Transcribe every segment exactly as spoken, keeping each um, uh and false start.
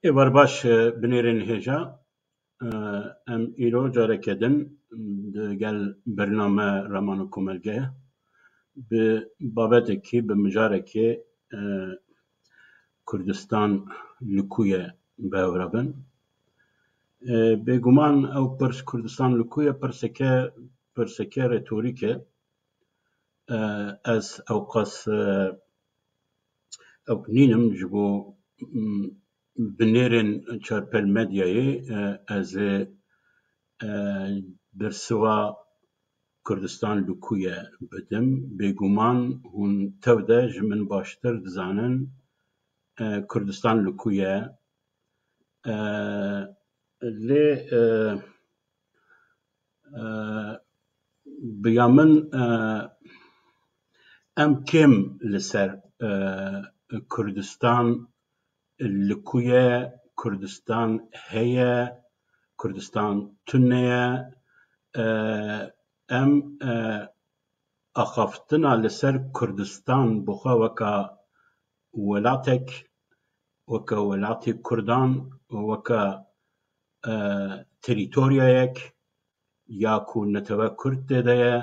Êvar baş, e, binêrên hêja. E, em îro careke din digel bername Raman û Komelge bi babetekî, bi mijarekê, e, Kurdistan li ku ye bi hev re bin. E, bêguman ew pirs Kurdistan li ku ye pirseke, pirseke retorîk e. E, ez ewqas, e, ewk nînim ji bo, m, binêrên Çarpel Medyayê, e, ez ê, e, bersiva Kurdistan li ku ye bidim. Bêguman hûn tev de ji min baştir dizanin, e, Kurdistan li ku ye. E, lê, e, e, bi ya min, e, em kêm li ser, e, Kurdistan li ku ye, Kurdistan heye, Kurdistan tune ye, e, em, e, axaftina li ser Kurdistan bi xwe weka welatek, weke welatê Kurdan, weke, e, terîtoryayek ya ku netewe Kurd tê de ye,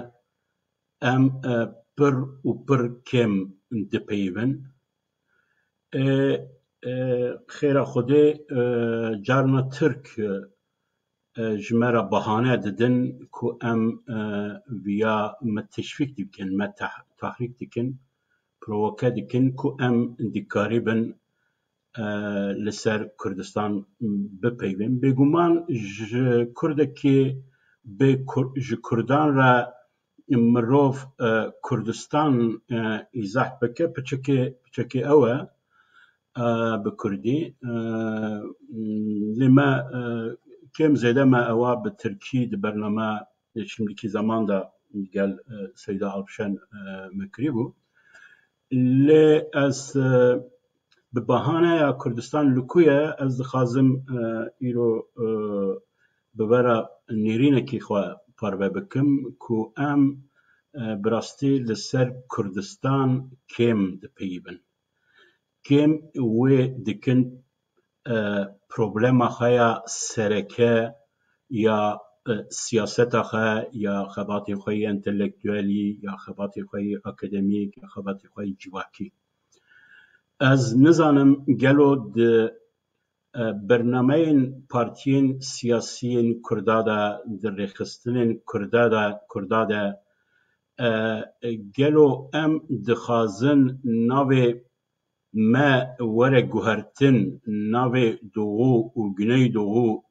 em, e, pir û pir kêm dipeyivin. E, e, xêra Xwedê, e, carna Tirk, e, e, ji me re bahane didin ku em, e, viya me teşvîk dikin, me tah-, tahrîk dikin, provoke dikin ku em dikarîbin, e, li ser Kurdistan bipeyvin. Bêguman ji Kurdekî bê Kur-, ji Kurdan re mirov, e, Kurdistan, e, îzah bike, piçekê, piçekê ew e. e, bi kurdî. E, lê me, e, kêm zêde me ewa bi tirkî di bername Şimdiki Zaman de gel, e, Seyda Alpşen, e, me kirîbû. Lê ez, e, bi bahaneya Kurdistan li ku ye, ez dixwazim, e, îro, e, bi vera nêrînekî xwe parve bikim ku em, e, bi rastî li ser Kurdistan kêm dipeyivin. Kêm wê dikin, e, problema xwe ya sereke ya, e, siyaseta xwe ya xebatê xwe yê entelektuelî ya xebatê xwe yê akademîk ya xebatê xwe yê civakî. Ez nizanim gelo di, e, bernameyên partiyên siyasiyên Kurda de, di rêxistinên Kurda de, Kurda de, e, gelo em dixwazin navê me were guhertin, navê Doğu û Güneydoğu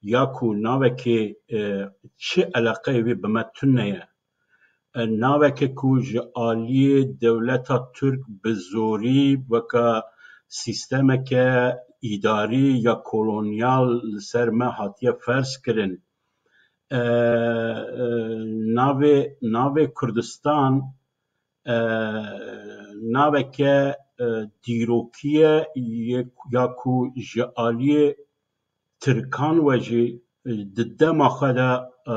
ya ku navekê, e, çi eleqeyê wê bi me tune ye. E, naveke ku ji aliyê dewleta Tirk bi zorî weke sîstemeke îdarî ya kolonyal li ser me hatiye ferz kirin. E, e, navê, navê Kurdistan, e, naveke, e, dîrokî ye, yê, ya ku ji aliyê Tirkan ve jî, e, di dema xwe de, e,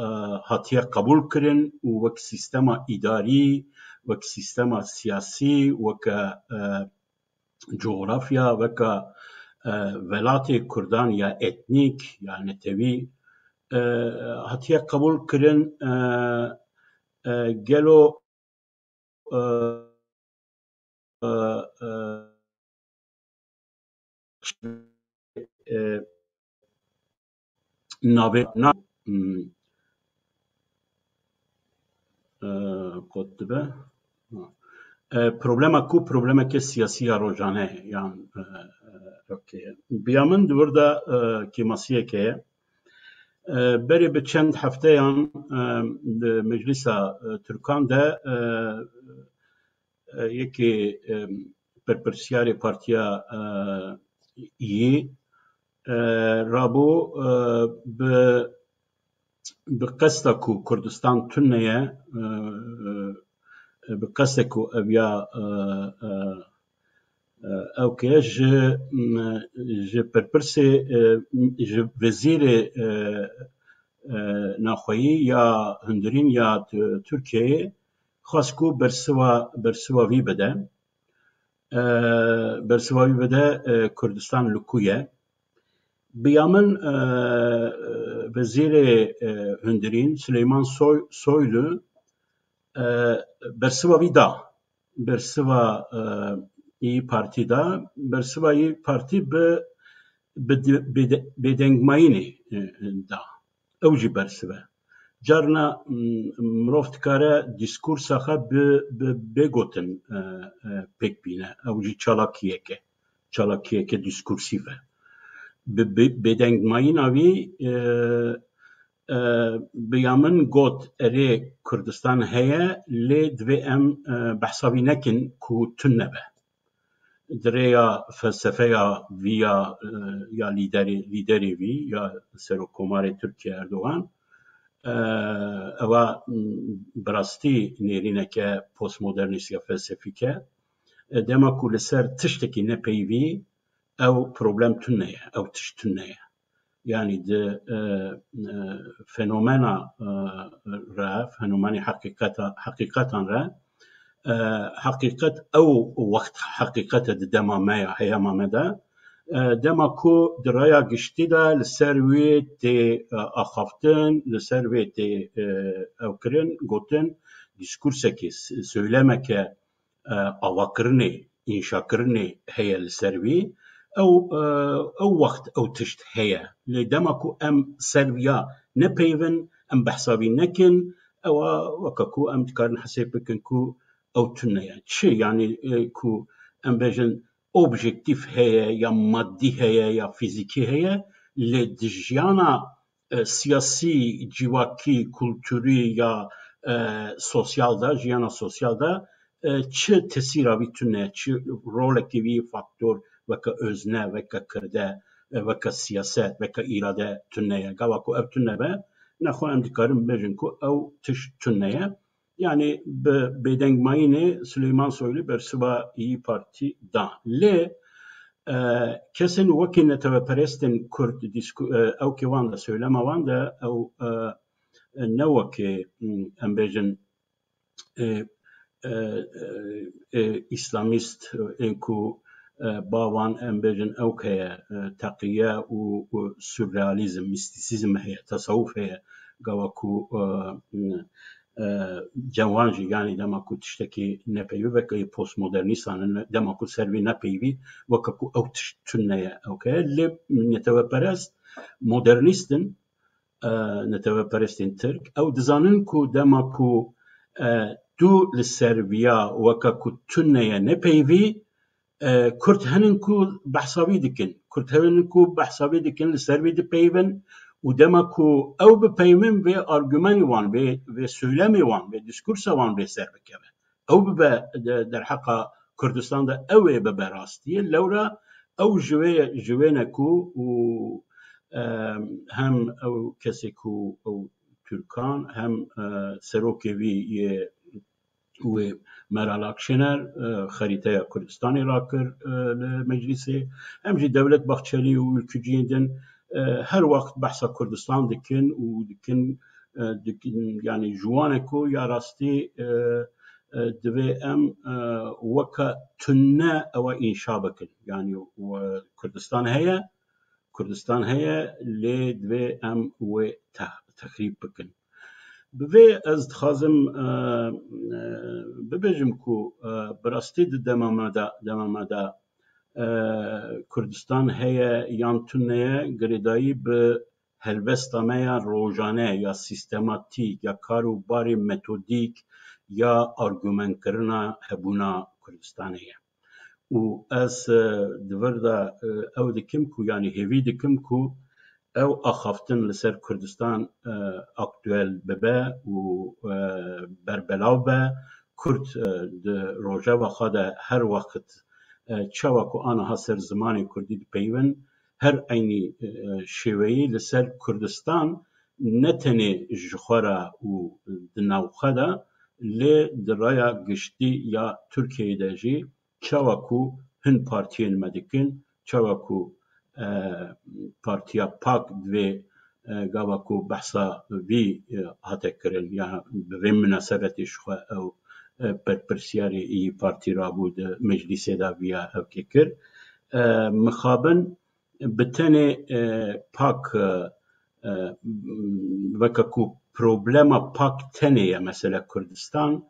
e, hatiye qebûl kirin û wek sîstema îdarî, wek sîstema siyasî, weke, e, cografya, weke, e, welatê Kurdan ya etnîk, ya netewî, e, hatiye qebûl kirin, e, e, gelo, e, e, e, e, navê, na, hmm, e, kot dibe. E, problema ku problemeke siyasî ya rojane ye, yan, e, e, okey. Bi ya min di wir de, e, kêmasiyeke ye. E, berê bi çend hefteyan, e, li Meclisa, e, Tirkan de, e, e, yekê, e, berpirsiyarê partiya, e, yî, e, rabû, e, bi, bi qesta ku Kurdistan tune ye, e, e, bi qesta ku ev ya, e, e, e, ew ke ji, m, ji berpirsê, e, m, ji wezîrê, e, e, naxweyî ya hundirîn ya T-, Tirkiyeyê xwest ku bersiva, bersiva vî bide. E, bersiva wî bide, e, Kurdistan li ku ye? Bi ya min, e, wezîrê, e, hundirîn Sileyman Soy-, Soylu, e, bersiva wî da. Bersiva, e, Îyî Partî da. Bersiva Îyî Partî bi, bi de-, bêde-, bêdengmayînê, e, da. Ew jî bersiv e. Carna, m, mirov dikare dîskursa xwe bi, bi bêgotin, e, e, pêk bîne. Ew jî çalakiyek e. Çalakiyeke dîskursîv e. Bi, bi, bêdengmayîna wî, e, e, bi ya min got, erê, Kurdistan heye, lê divê em, e, behsa wî nekin ku tune be. Di rêya felsefeya vî ya, e, ya lîderê, lîderê vî ya Serokkomarê Tirkiye Erdogan, e, ewa, m, bi rastî nêrîneke postmodernîst ya felsefîk e. E, dema ku li ser tiştekî nepeyivî, ew problem tune ye, ew tişt tune ye. Yanî di, e, e, fenomena, e, re, fenomenê heqîqeta, heqîqetan re, e, heqîqet ew wext heqîqet e di dema me ya, heyama me de. E, dema ku di raya giştî de li ser wê tê, e, axaftin, li ser wê tê, e, ew kirin, gotin, dîskursekê, s-, söylemeke, e, avakirinê, înşakirinê heye li ser wî, ew, e, ew wext ew tişt heye. Lê dema ku em ser viya nepeyivin, em behsa vî nekin, ewa weke ku em dikarin hesêb bikin ku ew tune ye. Çi? Yanî, e, ku em bêjin objektîf heye, ya maddî heye, ya fîzîkî heye, lê di jiyana, e, siyasî, civakî, kulturî ya, e, sosyal de, jiyana sosyal de, e, çi tesîra vî tune, çi rolekî vî faktor weke özne, weke kirde, e, weke siyaset, weke îrade tune ye. Gava ku ev tune be, nexwe em dikarin bibêjin ku ew tişt tune ye. Yanî bi bêdengmayînê Sileyman Soylu bersiva Îyî Partî da. Lê, e, kesên wekî neteweperestên Kurd, dîsku-, e, ew ke wan de, söylema wan de, ew, e, e, ne wekî, m, em bêjin, e, e, e, e, îslamîst, e, ên ku, e, ba wan, em bêjin, ew heye, e, teqiye û, û surrealîzm, mîstîsîzm heye, tesewuf heye, gava ku, e, e, cem wan jî, yanî dema ku tiştekî nepeyivî, weke postmodernîstan in, dema ku ser vî nepeyivî, weke ku ew tişt tune ye, ew heye. Lê neteweperest, modernîst in, e, neteweperestên Tirk, ew dizanin ku dema ku, e, tu li ser viya weke ku tune ye nepeyivî, e, Kurd henin ku behsa vî dikin. Kurd henin ku behsa vî dikin, li ser vî dipeyivin û dema ku ew bipeyivin, vê argumenê wan, vê, vê söylemê wan, vê diskursa wan vê ser bikeve. Ew bibe de-, derheqa Kurdistan de ew ê bibe rastiyê. Lewra ew ji wê, ji wê ne ku û, e, hem ew kesê ku ew Türkan, hem, e, serokê vî yê wê Meral Akşener, e, xerîteya Kurdistanê rakir, e, li meclîsê. Hem jî Devlet Bahçelî û ülküciyên din, e, her wext behsa Kurdistan dikin û dikin, e, dikin, yanî ji wan e ku ya rastî, e, e, divê em, e, weke tune ewa înşa bikin. Yanî, e, Kurdistan heye, Kurdistan heye, lê divê em wê te-, texrîb bikin. Bi vê ez dixwazim, e, e, bibêjim ku, e, bi rastî di dema me de, dema me de, e, Kurdistan heye yan tune ye, girêdayî bi helwesta me ya rojane, ya sîstematîk, ya kar û barê metodîk, ya argumentkirina hebûna Kurdistanê ye. Û ez, e, di vir de, e, ew dikim ku, yanî hêvî dikim ku ew axaftin li ser Kurdistan, e, aktuel bibe û, e, berbelav be. Kurd, e, di rojeva xwe de her wext, e, çawa ku aniha ser zimanê kurdî dipeyivin, her eynî, e, şêweyî li ser Kurdistan ne tenê ji xwe re û di nav xwe de, lê di raya giştî ya Tirkiyeyê de jî çawa ku hin partiyên me dikin, çawa ku, e, partiya PAK divê, e, gava ku behsa vî, e, hate kirin, ya bi vê minasebetê ji xwe ew, e, berpirsiyarê î partî rabû di meclîsê de viya hevkê kir. E, mixabin bi tenê, e, PAK, e, e, weke ku problema PAK tenê ye mesela Kurdistan,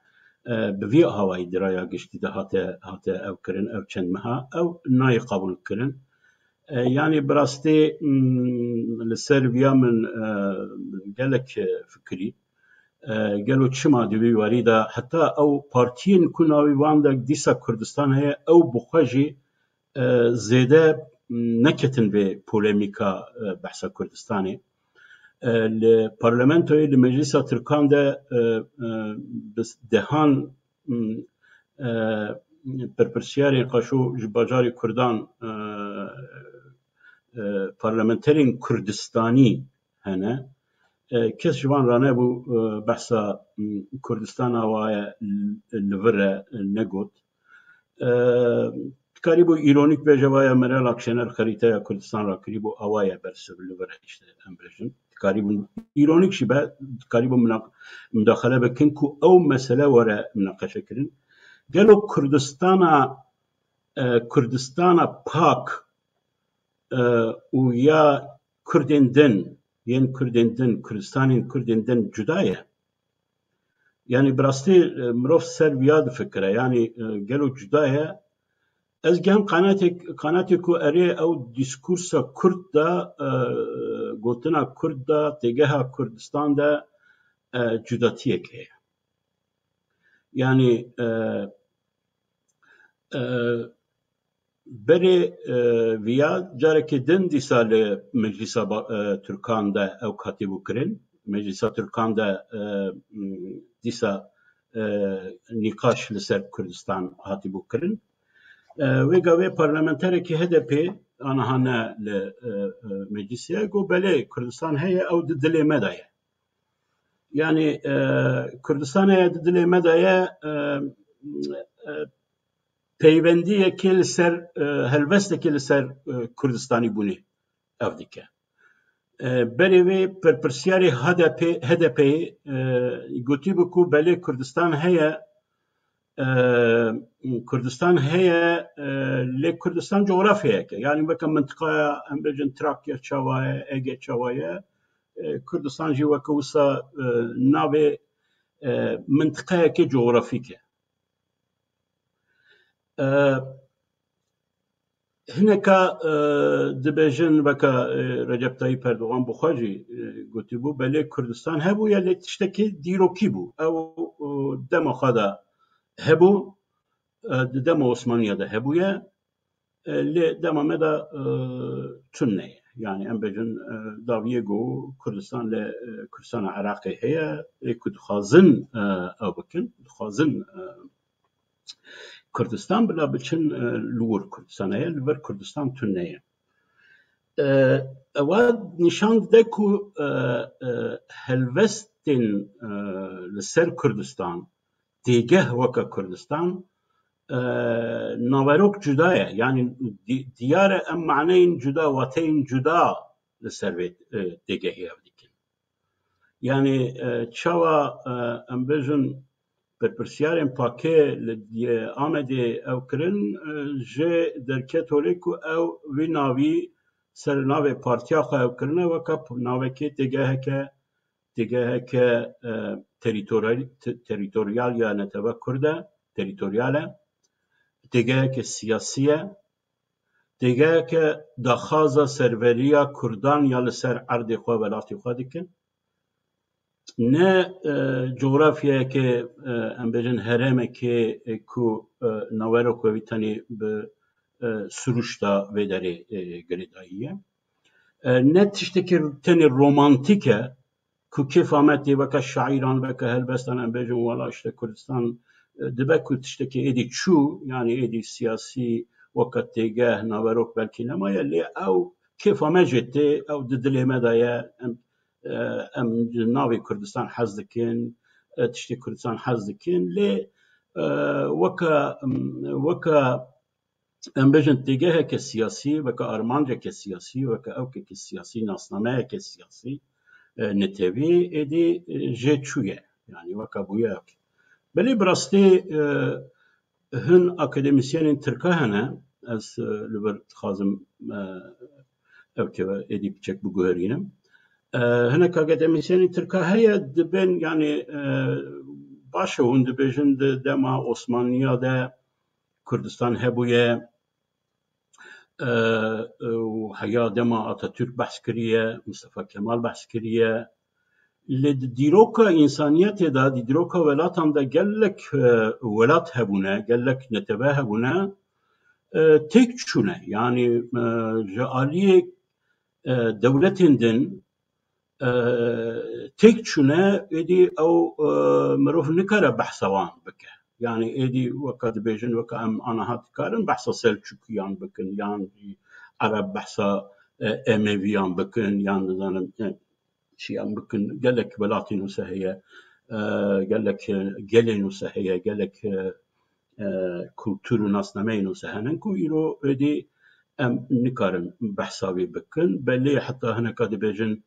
e, bi vî awayî di raya giştî de hate, hate ew kirin, ev çend meha, ew nayê qebûl kirin. E, yanî bi rastî, mm, li ser viya min, e, gelek, e, fikirî. E, gelo çima di vî warî de heta ew partiyên ku navî wan de dîsa Kurdistan heye, ew bi xwe jî, e, zêde neketin vê polemîka, e, behsa Kurdistanê. E, li parlamentoyê, li meclîsa Tirkan de, e, e, bi dehan, m, e, berpirsiyarên qaşo ji bajarê Kurdan, e, e, parlamenterên Kurdistanî hene. E, kes ji wan ranebû, e, behsa, m, Kurdistan awaye li vir e, negot. E, dikarîbû îronîk bêje, vaya Meral Akşener xerîteya Kurdistan rakirîbû, awaye bersiv li vir e, işte, em bêjin. Dikarîbûn îronîk jî be, dikarîbûn muna-, mudaxele bikin ku ew mesele were minaqeşe kirin. Gelo Kurdistana, e, Kurdistana pak, e, û ya Kurdên din, yên Kurdên din, Kurdistanên Kurdên din cuda ye? Yanî bi rastî, e, mirov ser viya difikire. Yanî, e, gelo cuda ye? Ez gem qanatê, qanatê ku erê ew dîskursa Kurd de, e, gotina Kurd de, têgeha Kurdistan de, e, cudatiyek heye. Yanî, e, e, berê, e, viya carekê din dîsa li Meclîsa ba-, e, Tirkan de ew hatîbû kirin. Meclîsa Tirkan de, e, m, dîsa, e, nîqaş li ser Kurdistan hatîbû kirin. E, wê gavê parlamenterekî H D P aniha ne li, e, e, meclîsê ye, got, belê, Kurdistan heye, ew di dilê me de ye. Yanî, e, Kurdistan heye di dilê me de ye, e, e, peywendiyekê li ser, e, helwestekê li ser, e, Kurdistanî bûnê ev dike. E, berê wê berpirsiyarê H D P, H D P'yê, e, gotîbû ku belê Kurdistan heye, e, Kurdistan heye, e, lê Kurdistan cografyayek e. Yanî weke mintiqaya, em bêjin, Trakya çawa ye, Ege çawa ye, e, Kurdistan jî weke wisa, e, navê, e, mintiqayeke cografîk e. E, hineka, e, dibêjin, weke, e, Recep Tayyip Erdogan bi xwe jî, e, gotibû, belê Kurdistan hebûye, lê tiştekî dîrokî bû. Ew, e, dema xwe de hebû, e, di dema Osmaniya de hebûye, e, lê dema me de, e, tune ye. Yanî em bêjin, e, dawiyê ku Kurdistan li, e, Kurdistana Iraqê heye, ê ku dixwazin, e, ew bikin, dixwazin, e, Kurdistan bila biçin, e, li wir Kurdistan heye, li vir Kurdistan tune ye. E, ewa nîşan dide ku, e, e, helwestên, e, li ser Kurdistan, têgeh weke Kurdistan, e, naverok cuda ye. Yanî di-, diyar e em maneyên cuda, wateyên cuda li ser vê, e, têgehê ev dikin. Yanî, e, çawa, e, em bêjin, berpirsiyarên pakê li, e, Amedê ew kirin, e, jê derket holê ku ew vî navî ser navê partiya xwe ew kirine, weke p-, navekê têgeheke, têgeheke, e, terîtoral-, te-, terîtoryal ya netewe Kurd e, terîtoryal e, têgeheke siyasî ye, têgeheke daxwaza serveriya Kurdan ya li ser erdê xwe, welatê xwe dikin. Ne, e, cografyayeke, e, em bêjin herêmekê, e, ku, e, naverok wê wî tenê bi, e, sirûşta vê derê, e, girêdayî ye. E, ne tiştekî tenê romantîk e, ku kêfa me tê, weke şaîran, weke helbestan, em bêjin, wela işte Kurdistan, e, dibe ku tiştekî êdî çû, yanî êdî siyasî weke têgeh, naverok belkî nemaye, lê ew kêfa me jê tê, ew di dilê me de ye. Em, e, em ji navê Kurdistan hez dikin, e, tiştê Kurdistan hez dikin, lê, e, weke, em, weke, em bêjin têgeheke siyasî, weke armanceke siyasî, weke ewkeke siyasî, nasnameyeke siyasî, e, netewî, êdî, e, jê çûye. Yanî weke bûye ewk. Belê bi rastî, e, hin akademîsyenên tirka hene, ez, e, li vir dixwazim, e, ewke êdî piçek biguherînim. E, hinek akademîsyenên tirka heye, dibên, yanî, e, baş e, hûn dibêjin di dema Osmaniya de Kurdistan hebûye, e, û heya dema Atatürk behs kiriye, Mustafa Kemal behs kiriye. Lê di dîroka însaniyetê de, di dîroka welatan de gelek, e, welat hebûne, gelek netebe hebûne, e, têk çûne. Yanî, e, ji aliyê, e, dewletên din, e, têk çûne, êdî ew, e, mirov nikare behsa wan bike. Yanî êdî weke dibêjin, weke em aniha dikarin behsa Selçukiyan bikin, yan jî Ereb behsa, e, Emeviyan bikin, yan dizanim, e, çiyan bikin. Gelek welatên wisa heye, e, gelek, e, gelên wisa heye, gelek, e, e, kultur û nasnameyên wisa hene ku îro êdî em nikarin behsa wê bikin. Belê heta hineka dibêjin,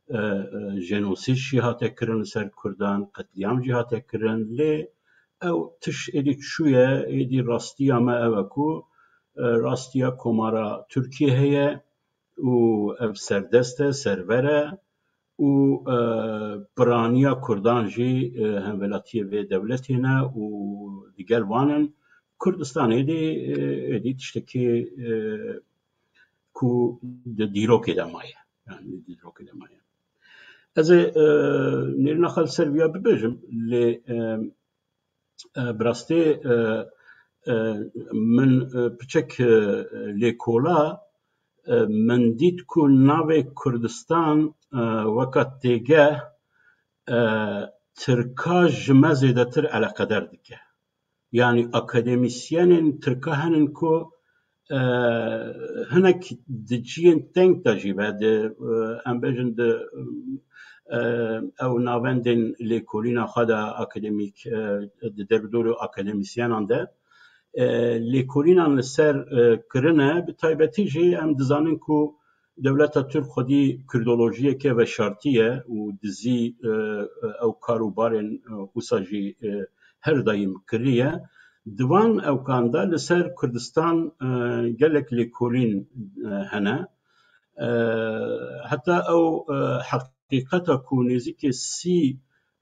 e, e, jenosîd jî hate kirin li ser Kurdan, qetlîam jî hate kirin, lê ew tiş êdî çûye, êdî rastiya me ew e ku, e, rastiya Komara Tirkiyê heye û ev serdest e, server e û, e, piraniya Kurdan jî, e, hemwelatiyê vê dewletê ne û digel wan in. Kurdistan êdî, e, êdî tiştekî, e, ku di dîrokê de maye. Yanî di dîrokê de maye. Ez ê, e, nêrîna xwe li ser viya bibêjim, lê, e, e, bi rastî, e, e, min, e, piçek, e, lêkola, e, min dît ku navê Kurdistan, e, weka têgeh, e, Tirka ji me zêdetir eleqedar dike. Yanî akademîsyenên tirka henin ku, e, hinek di ciyên teng de jî be, di, e, em bêjin di, e, ew navendên lêkolîna xwe de akademîk, e, di derdorê akademîsyenan de, e, lêkolînan li ser, e, kirine, bi taybetî jî em dizanin ku dewleta Tirk xwedî kurdolojiyeke veşartî ye û dizî, e, ew kar û barên, e, wisa jî, e, her daîm kiriye. Di van ewkan de li ser Kurdistan, e, gelek lêkolîn, e, hene. E, heta ew, e, heqîqeta ku nêzîkê sî,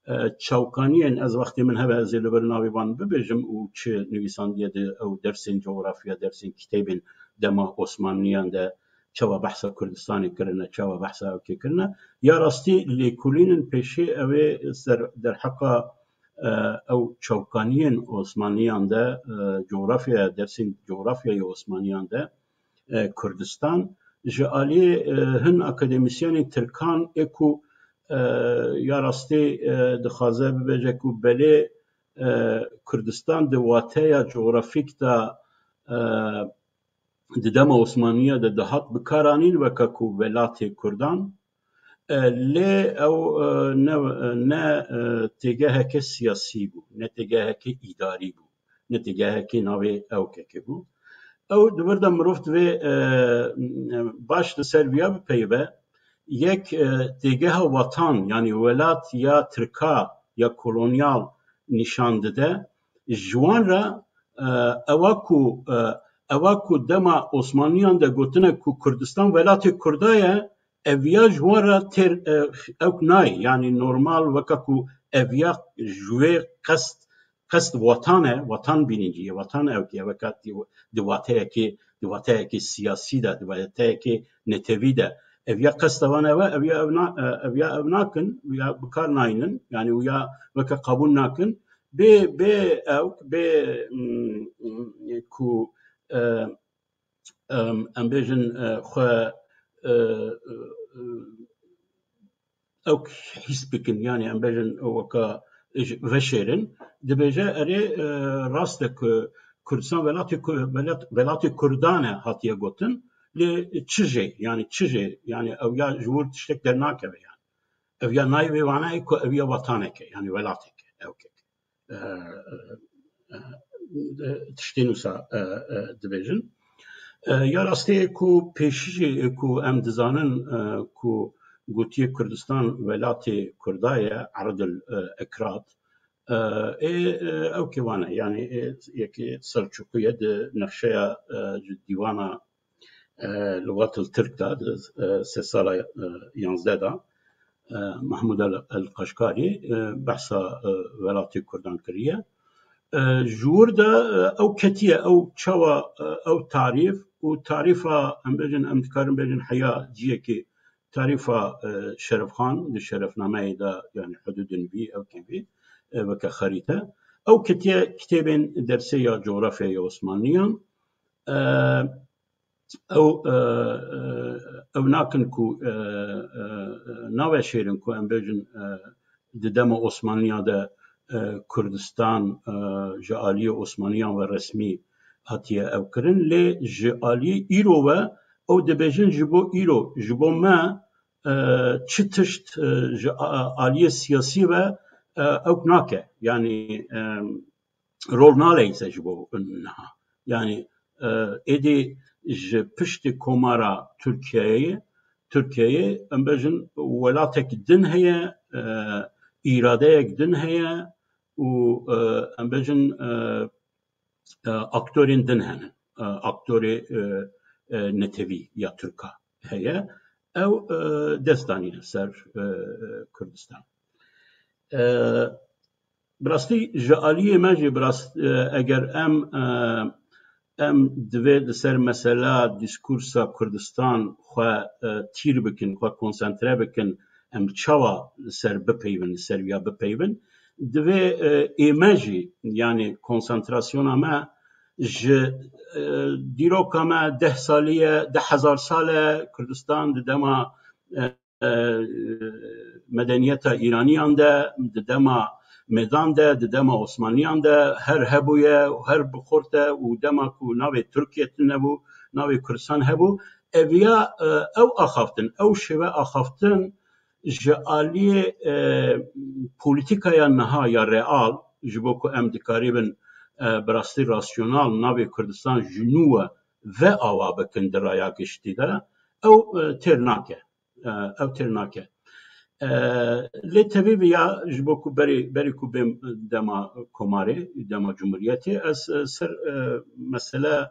e, çavkaniyên, ez wextê min hebe ez ê li vir navê van bibêjim û çi nivîsandiye di ew dersên coğrafya, dersên kitêbên dema Osmanliyan de çawa behsa Kurdistanê kirine, çawa behsa ewkê kirine. Ya rastî lêkolînin pêşê ew ê ser derheqa, e, ew çavkaniyên Osmanliyan de, e, coğrafyaya, dersên coğrafyayê Osmanliyan de, e, Kurdistan. Ji aliyê, e, hin akademîsyenên tirkan ê ku, e, ya rastî, e, dixwaze bibêje ku belê, e, Kurdistan di wateya coğrafîk de, e, di dema Osmaniya de dihat bikaranîn weke ku welatê Kurdan, e, lê ew, e, ne, ne, e, têgeheke siyasî bû, ne têgeheke îdarî bû, ne têgeheke navê ewkekê bû. Ew di vir de mirov divê, e, baş li ser viya bipeyive, yek, e, têgeha watan, yanî welat ya tirka ya kolonyal nîşan dide. Ji wan re, e, ewa ku, e, ewa ku dema Osmanliyan de gotine ku Kurdistan welatê Kurda ye, ev ya ji wan re têr, e, ewk nayê. Yanî normal weke ku ev ya ji wê qest, qest watan e, watan bînî cî ye, watan ewk e, weke di, di wateyekê, di wateyekê siyasî de, di wateyekê netewî de. Ev ya qesta wan ew e, ev ya ev na-, e, ev ya ev nakin, ya bi kar naynin, yanî û ya weke qebûl nakin. Bê, bê ewk, bê, mm, mm, ku, e, em, em bêjin, e, xwe, e, e, ewk hîs bikin, yanî em bêjin weka ji veşêrin, dibêje erê, e, rast e ku Kurdistan welatê Ku-, welat, welatê Kurdan e hatiye gotin. Lê çi jê, yani çi jê, yani ew ya ji wir tiştek dernakeve yani. Ev ya nayê vê manayê ku ev ya watanek e, yani welatek e, ew kek. E, e, e, tiştên wisa, e, e, dibêjin. E, ya rastê ku pêşî jî, e, ku em dizanin, e, ku gotiye Kurdistan welatê Kurda ye, erdil, e, ekrad. E, ê, e, ew kê wan e, yani, ê, yekê Selçuqî ye di nexşeya, e, ji dîwana, e, Lugatil Tirk de, di, e, sedsala, e, yanzdeh de, e, Mahmud el, el Qaşkarî, e, behsa, e, welatê Kurdan kiriye. E, ji wir de, e, ew ketiye, ew çawa, e, ew tarîf û tarîfa, em bêjin, em dikarin bêjin heya ciyekê tarîfa, e, Şerefxan, di şerefnameyê de, yani hududên vî, ew kê vî, e, weke xerîte. Ew ketiye kitêbên dersê ya cografyayê Osmanliyan. E, ew, e, e, ew nakin ku, e, e, e, naveşêrin ku em bêjin, e, di dema Osmanliya de, e, Kurdistan, e, ji aliyê Osmanliyan ve resmî hatiye ew kirin. Lê ji aliyê îro ve ew dibêjin ji bo îro, ji bo me, e, çi tişt, e, ji a-, aliyê siyasî ve, e, ew nake. Yani, e, rol naleyze ji bo niha. Yani, e, êdî ji piştî Komara Tirkiyeyê, Tirkiyeyê, em bêjin welatek din heye, e, îradeyek din heye û, e, em bêjin, e, e, aktorên din hene. E, aktorê, e, e, netewî ya Tirka heye. Ew, e, dest danîne ser, e, e, Kurdistan. E, bi rastî ji aliyê me jî bi rast, e, eger em, e, em divê li ser mesela dîskursa Kurdistan xwe, e, tîr bikin, xwe konsantre bikin, em çawa li ser bipeyvin, li ser viya bipeyvin, divê, e, ê me jî, yani konsantrasyona me ji, e, dîroka me deh salî ye, deh hezar sal e, Kurdistan di dema, e, e, medeniyeta Îraniyan de, di dema Mêdan de, di dema Osmanliyan de her hebûye û her bi xurt e û dema ku navê Tirkiye tune bû, navê Kurdistan hebû. Ev ya, e, ew axaftin, ew şêwe axaftin ji aliyê, e, polîtîkaya niha ya real, ji bo ku em dikarîbin, e, bi rastî rasyonal navê Kurdistan ji nû ve ve ava bikin di raya giştî de, ew, e, têr nake. E, ew têr nake. E, lê tevî viya ji bo ku berî, berî ku bêm dema komarê, dema cumhuriyetê, ez, e, ser, e, mesele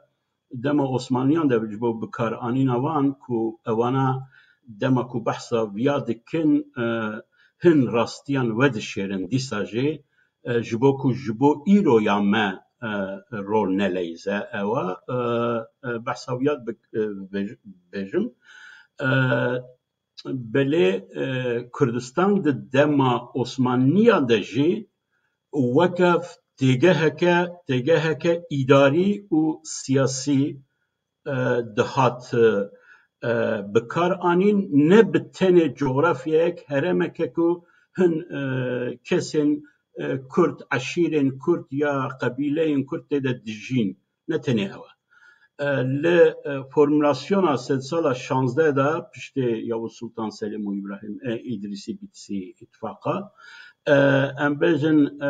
dema Osmanliyan de ji bo bikaranîna wan ku ewana dema ku behsa viya dikin, e, hin rastiyan vedişêrin dîsa jî, e, ji bo ku ji bo îro ya me, e, rol neleyze ewa, e, e, behsa viya bi-, e, bêj-, bêjim. E, belê, e, Kurdistan di dema Osmanliyan de jî weke têgeheke, têgeheke îdarî û siyasî, e, dihat, e, bikar anîn, ne bi tenê cografyayek, herêmeke ku hin, e, kesên, e, Kurd, eşîrên Kurd ya qebîleyên Kurd tê de dijîn. Ne tenê ew e. E, li, e, formulasyona sedsala şazdeh de piştê Yavuz Sultan Selim û Îbrahîm, e, Îdrîsî Bîtisî îtifaqa, e, em bêjin, e,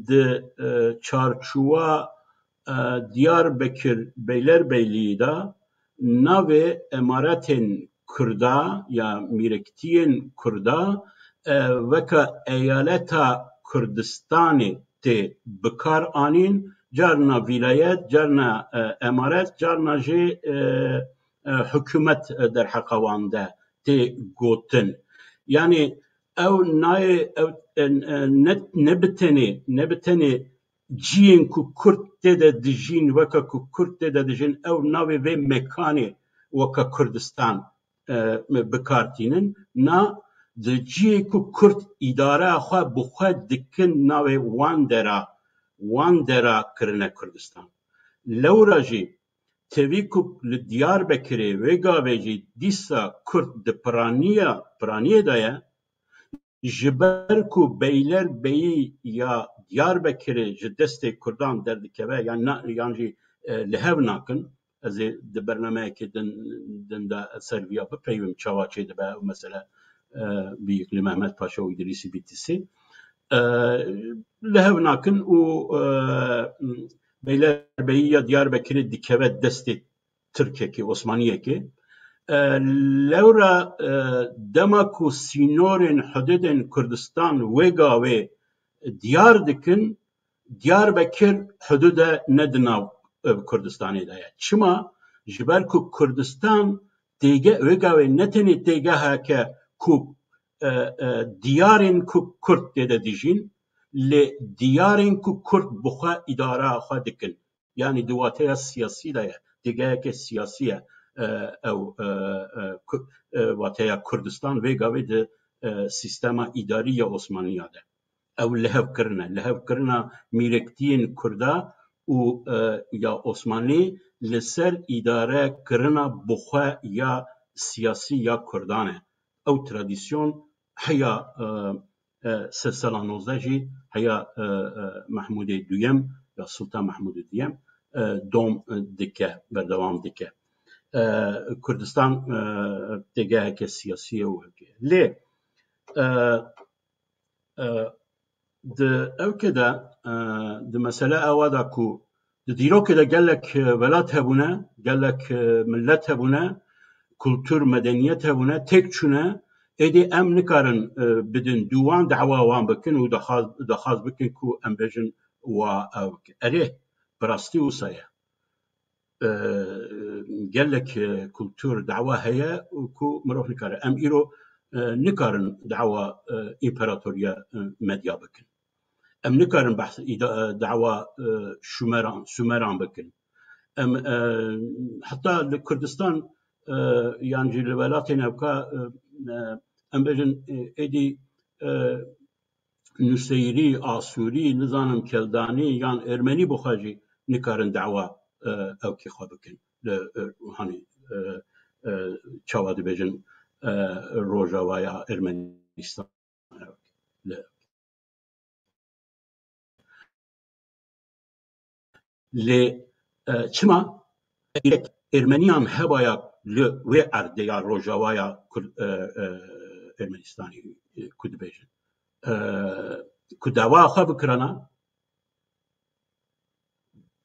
di, e, çarçuwa, e, Diyarbekir Beylerbeylî de navê emaretên Kurda ya mîrektiyên Kurda, e, weke eyaleta Kurdistanê tê bikar anîn, carna vîlayet, carna, e, emaret, carna jî, e, e, hikûmet, e, derheqa wan de tê gotin. Yanî ew nayê, ew, e, e, ne, ne bi tenê, ne bi tenê ciyên ku Kurd tê de dijîn, weke ku Kurd tê de dijîn, ew navê vê mekanê weke Kurdistan, e, bi kar tînin. Na, di ciyê ku Kurd îdareya xwe bi xwe dikin, navê wan dera, wan dera kirine Kurdistan. Lewra jî tevî ku li Diyarbekirê wê gavê jî dîsa Kurd di piraniya, piraniyê de ye, ji ber ku Beylerbeyî ya Diyarbekirê ji destê Kurdan derdikeve, yan na-, yan jî, e, li hev nakin. Ez ê di bernameyekê din, din de ser viya bipeyivim, çawa çêdibe ew mesele, e, bi yek li Mehmet Paşa û Îdrîsî Bîtîsî. E, li hev nakin û, e, Beylerbeyiya Diyarbekirê dikeve destê Tirkekê, Osmaniyekê. E, lewra, e, dema ku sînorên hududên Kurdistan wê gavê diyar dikin, Diyarbekir hudude ne di nav, e, Kurdistanê de ye. Çima? Ji ber ku Kurdistan têge-, wê gavê ne tenê têgeheke ku, e, e, diyarên ku Kurd tê de dijîn, lê diyarên ku Kurd bi xwe îdara xwe dikin. Yanî di wateya siyasî de ye. Têgeheke siyasî ye, e, ew, e, e, Ku-, e, wateya Kurdistan vê gavê di, e, sîstema îdarî ya Osmaniya de. Ew li hev kirine. Li hev kirina mîrektiyên Kurda û, e, ya Osmanî li ser îdare kirina bi xwe ya siyasî ya Kurdan e. Ew tradîsyon heya, e, e, sed sala nozdeh jî heya, e, e, Mehmûdê Duyem ya Sultan Mehmûdê Duyem, e, dom, e, dike, berdewam dike. E, Kurdistan, e, têgeheke siyasî ye û hevkê. Lê, e, e, di ewkê de, e, di mesele ewa de ku di dîrokê de gelek, e, welat hebûne, gelek, e, millet hebûne, kultur, medeniyet hebûne, têk çûne, êdî em nikarin, e, bidin dû wan, dawa wan bikin û daxwaz, daxwaz bikin ku em bêjin wa ew. Erê, bi rastî wisa ye. E, gelek, e, kultur, dawa heye û ku mirov nikare. Em îro, e, nikarin dawa, e, împaratoriya, e, Medya bikin. Em nikarin behs îda-, e, dawa, e, Şumeran, Sumeran bikin. Em, e, heta li Kurdistan, e, yan jî li welatên ewka, e, e, em bêjin, e, êdî, e, Nuseyirî, Asûrî, nizanim Keldanî yan Ermenî bi xwe jî nikarin dawa, e, ewkê xwe bikin. Li, e, hanî, e, e, çawa dibêjin, e, Rojavaya Ermenistan. Li, lê, e, çima? Ermeniyan hebaya li wê erdê ya Rojavaya Kur-, e, e, Ermenistanê, e, ku dibêjin, e, ku dawa xwe bikirana,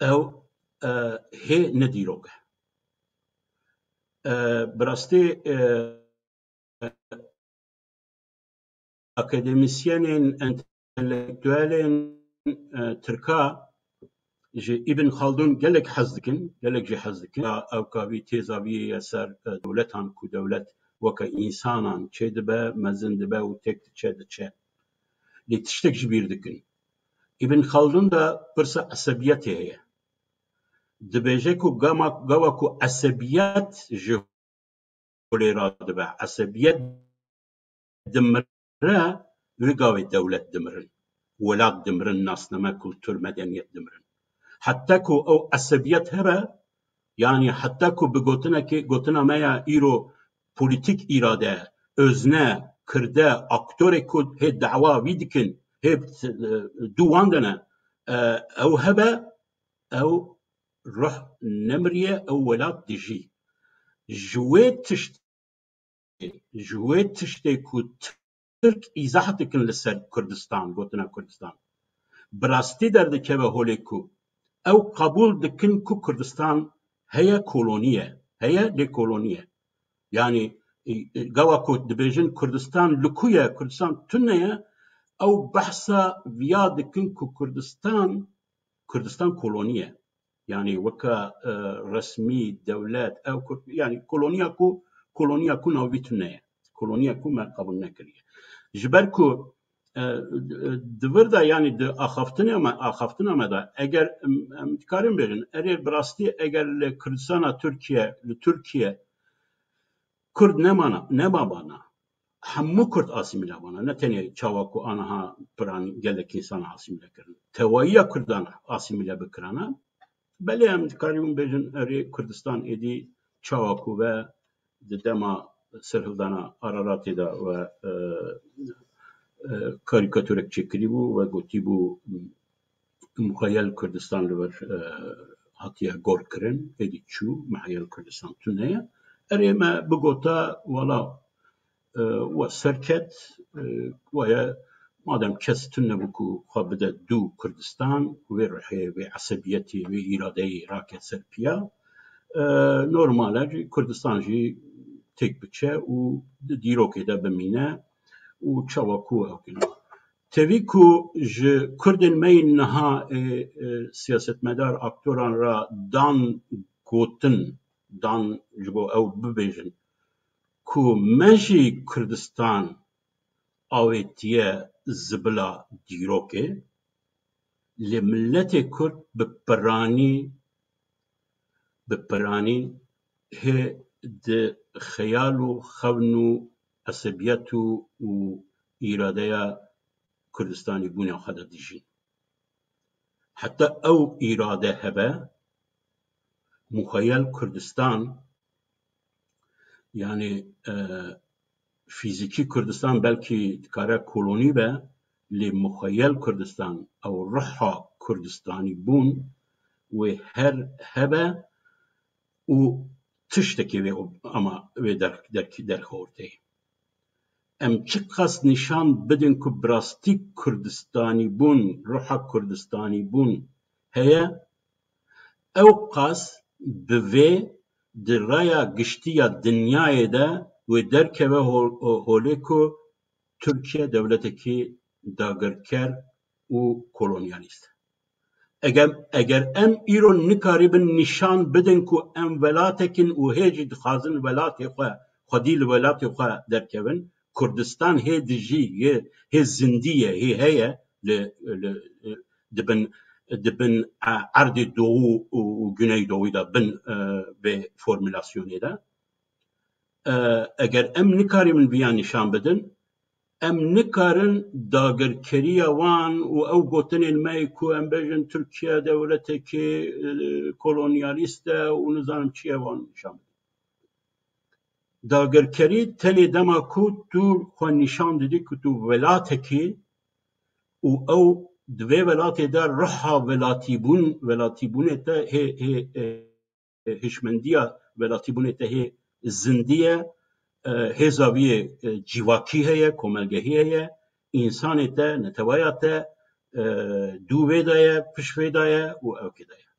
ew, e, hê ne dîrok e. E, bi rastî, e, akademîsyenên, entelektuelên, e, tirka ji Îbn Xaldûn gelek hez dikin, gelek jî hez dikin. Ya ewka vî têza vî ye ser, e, dewletan ku dewlet weke însanan çêdibe, mezin dibe û têk diçe, diçe. Lê tiştek ji bîr dikin. Îbn Xaldûn de pirsa esebiyetê heye. Dibêje ku gama, gawa ku esebiyet ji holê radibe, esebiyet dimire, wê gavê dewlet dimirin, welat dimirin, nasname, kultur, medeniyet dimirin. Heta ku ew esebiyet hebe, yanî heta ku bi gotinekê, gotina me ya îro, polîtîk îrade, özne, kirde, aktorê ku hê dawa vî dikin, hê, e, dû wan de ne, e, ew hebe, ew ruh nemiriye, ew welat dijî. Ji wê tişt-, ji wê tiştê ku Tirk îzah dikin li ser Kurdistan, gotina Kurdistan, bi rastî derdikeve holê ku ew qebûl dikin ku Kurdistan heye, kolonî ye, heye lê kolonî ye. Yanî, e, e, gawa ku dibêjin Kurdistan li ku ye, Kurdistan tune ye, ew behsa viya dikin ku Kurdistan, Kurdistan kolonî ye. Yanî weke, e, resmî dewlet, ew Kurd, yanî koloniya ku, koloniya ku navî tune ye. Koloniya ku me qebûl nekiriye. Ji ber ku, e, di vir de, yanî di axaftina me, axaftina me de, eger em, em dikarin bêjin, erê bi rastî eger li Kurdistana Tirkiye, li Tirkiye Kurd nemana, nemabana, hemû Kurd asîmîle bana, ne tenê çawa ku aniha piran gelek însan asîmîle kirin. Tewayiya Kurdan asîmîle bikirana, belê em dikarîbin bêjin, erê Kurdistan êdî çawa ku ve di dema serhildana Araratê de ve, e, e, karîkaturek çêkirî bû ve gotî bû, Muxeyel Kurdistan li vir, e, hatiye gor kirin, êdî çû, Muxeyel Kurdistan tune ye. Erê me bigota, wala, e, we serket, e, waya madem kes tune bû ku xwe bide dû Kurdistan, wê ruhê, wê esebiyetê, wê îradeyê rake ser piya, e, normal e jî Kurdistan jî têk biçe û di dîrokê de bimîne û çawa ku ew kirin. Tevî ku ji Kurdên me yên niha, e, e, siyasetmedar, aktoran re dan gotin, dan ji bo ew bibêjin ku me jî Kurdistan avêtiye zibila dîrokê, lê miletê Kurd bi piranî, bi piranî hê di xeyal û xewn û esebiyet û, û îradeya Kurdistanî bûna xwe de dijîn. Heta ew îrade hebe, muxeyel Kurdistan, yani, e, fîzîkî Kurdistan belkî dikare kolonî be, lê muxeyel Kurdistan, ew ruha Kurdistanî bûn, wê her hebe û tiştekê wê ama wê der-, der-, derxe ortê. Em çiqas nîşan bidin ku bi rastî Kurdistanî bûn, ruha Kurdistanî bûn heye, ew qas bi vê di raya giştî ya dinyayê de wê derkeve hol-, holê ku Tirkiye dewletekî dagirker û kolonyalîst e. Eger, eger em îro nikarîbin nîşan bidin ku em welatek in û hê jî dixwazin welatê xwe, xwedî li welatê xwe derkevin, Kurdistan hê dijî, hê, hê zindî ye, hê heye li, li, di bin, di bin, e, erdê doğu û, û güneydoğu de bin, e, vê formulasyonê de. E, eger em nikarîbin viya nîşan bidin, em nikarin dagirkeriya wan û ew gotinên me ku em bêjin Tirkiye dewletekî, e, kolonyalîst e û nizanim çi ye wan nîşan bidin. Dagirkerî tenê dema ku tu xwe nîşan didî ku tu welatekî û ew di vê welatê de ruha welatîbûn, welatîbûnê te hê, hê, e, hişmendiya welatîbûnê te hê zindî ye, e, hê zaviyê, e, civakî heye, komelgehî heye, însanê te, netewaya te, e, dû vê de ye, pişt vê de ye û ewkê de ye.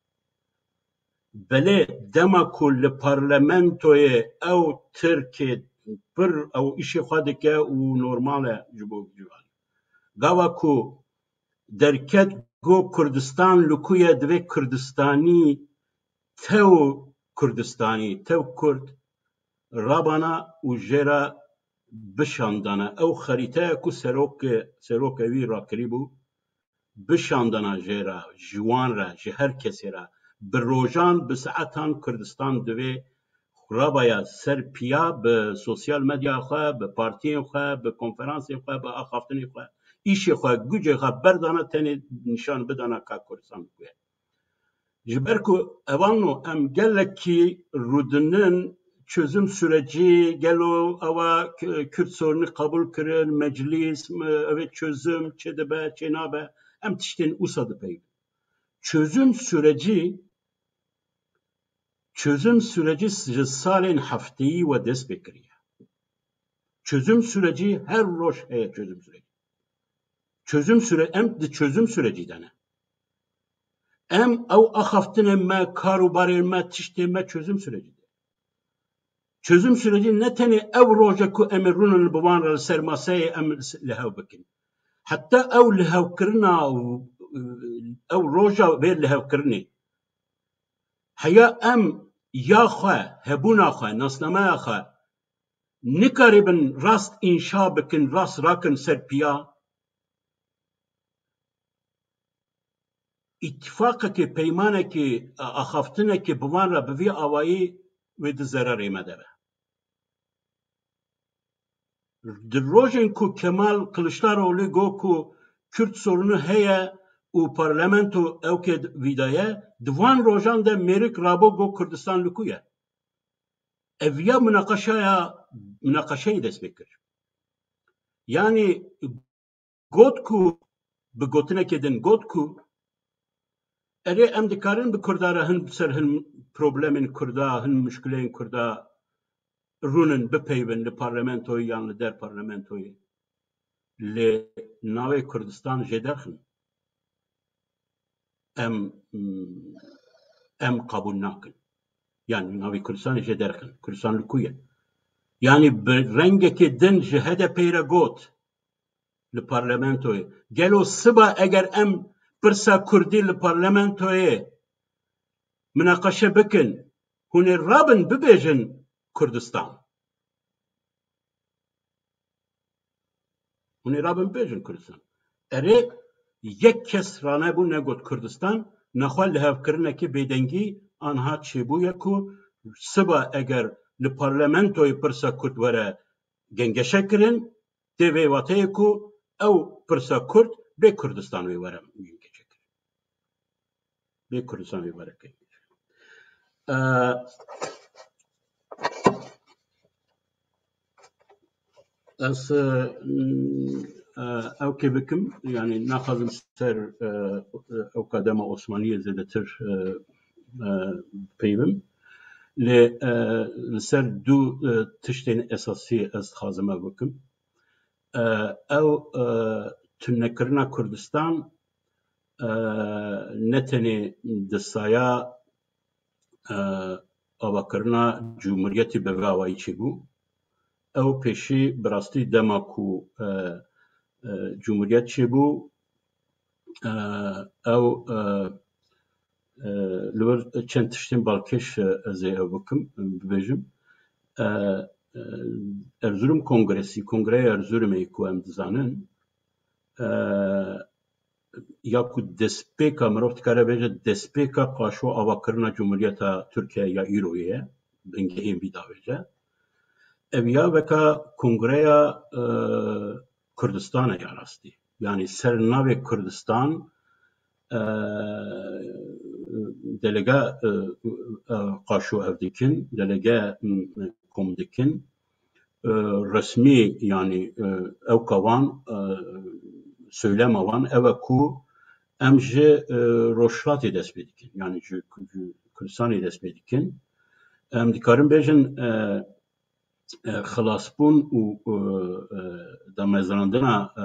Belê dema ku li parlamentoyê ew Tirkê pir ew îşê xwe dike û normal e ji bo ciwan. Gava ku derket got Kurdistan li ku ye, divê Kurdistanî tew Kurdistanî, tew Kurd rabana û jê re bişandana. Ew xerîteya ku serok, serokê wî rakirîbû, bişandana jê re, ji wan re, ji her kesê re. Bi rojan, bi saetan Kurdistan divê rabaya ser piya bi sosyal medya xwe, bi partiyên xwe, bi konferansên xwe, bi axaftinên xwe, îşê xwe, gucê xwe berdana tenê nîşan bidana ka Kurdistan ku ye. Ji ber ku evan no em gelekî rûdinin çözüm süreci, gelo ewa K-, Kürt sorunî qebûl kirin, meclîs, m-, ev ê çözüm çi dibe, çi nabe, em tiştên wisa dipeyivin. Çözüm süreci, çözüm süreci ji salên hefteyî we dest pê kiriye. Çözüm süreci her roj heye çözüm süreci. Çözüm süre-, em di çözüm sürecî de ne. Em ew axaftinên me, kar û barên me, tiştê me çözüm sürecî de. Çözüm sürecî ne tenê ew roje ku em ê rûnin bi wan re li ser maseyê em li hev bikin. Heta ew lihevkirina û, ew roja vê lihevkirinê. Heya em ya xwe, hebûna xwe, nasnameya xwe nikaribin rast înşa bikin, rast rakin ser piya, îtîfaqekê, peymanekê, axaftinekê bi van re bi vî awayî wê di zerarê me de be. Di rojên ku Kemal Kiliçdaroglu got ku Kürt sorunu heye û parlamento ewkê vî de ye, di van rojan de mêrik rabo got Kurdistan li ku ye. Ev ya munaqeşeya, munaqeşeyê dest pê kir. Yanî got ku, bi gotinekê din got ku, erê, em dikarin bi Kurda re hin ser hin problemên Kurda, hin muşkileyên Kurda rûnin, bipeyvin li parlamentoyê yan li der parlamentoyê. Lê navê Kurdistan jê derxin. Em, em qebûl nakin. Yani navê Kurdistanê jê derxin. Kurdistan li ku ye? Yani bi rengekê din ji H D P'ê re got li parlamentoyê. Gelo siba eger em pirsa Kurdî li parlamentoyê minaqeşe bikin, hûn ê rabin bibêjin Kurdistan. Hûn ê rabin bibêjin Kurdistan. Erê, yek kes ranebû negot Kurdistan, nexwe lihevkirinekê bêdengî anha çêbûye ku siba eger li parlamentoyê pirsa Kurd were gengeşe kirin, tê vê wateyê ku ew pirsa Kurd bê Kurdistan wê were gengeşe kirin. Bê Kurdistan wê were gengeşe kirin. Ee, Ez, e, e, ew kê bikim, yani naxwazim ser, e, ew kadema Osmaniyê zêdetir, e, e, peyvim. Lê, e, li ser du, e, tiştên esasî ez dixwazim ev bikim. E, ew, e, tunekirina Kurdistan, e, ne tenê di saya, e, avakirina cumhuriyetê bi vê awayî çêbû. Ew pêşî bi rastî dema ku, e, e, cumhuriyet çêbû, e, ew, e, e, li wir çend tiştên balkêş, e, ez ê ew bikim, bibêjim. E, e, Erzurum Kongresi, Kongreya Erzurumê ku em dizanin, e, ya ku destpêka, mirov dikare bêje, destpêka qaşo avakirina Cumhuriyeta Tirkiye ya îroyê ye, bingehên vî davêje. Ev ya veka Kongreya, e, Kurdistan e ya rastî. Yani ser navê Kurdistan, e, delege, e, e, qaşo ev dikin, delege, m, kom dikin. E, resmî, yani, e, ewka wan, e, söylema wan ew e ku em ji, e, Rojhilatê dest pê dikin, yani ji, ji Kurdistanê dest pê dikin. Em dikarin bêjin, e, e, xilasbûn û, e, e, damezrandina, e,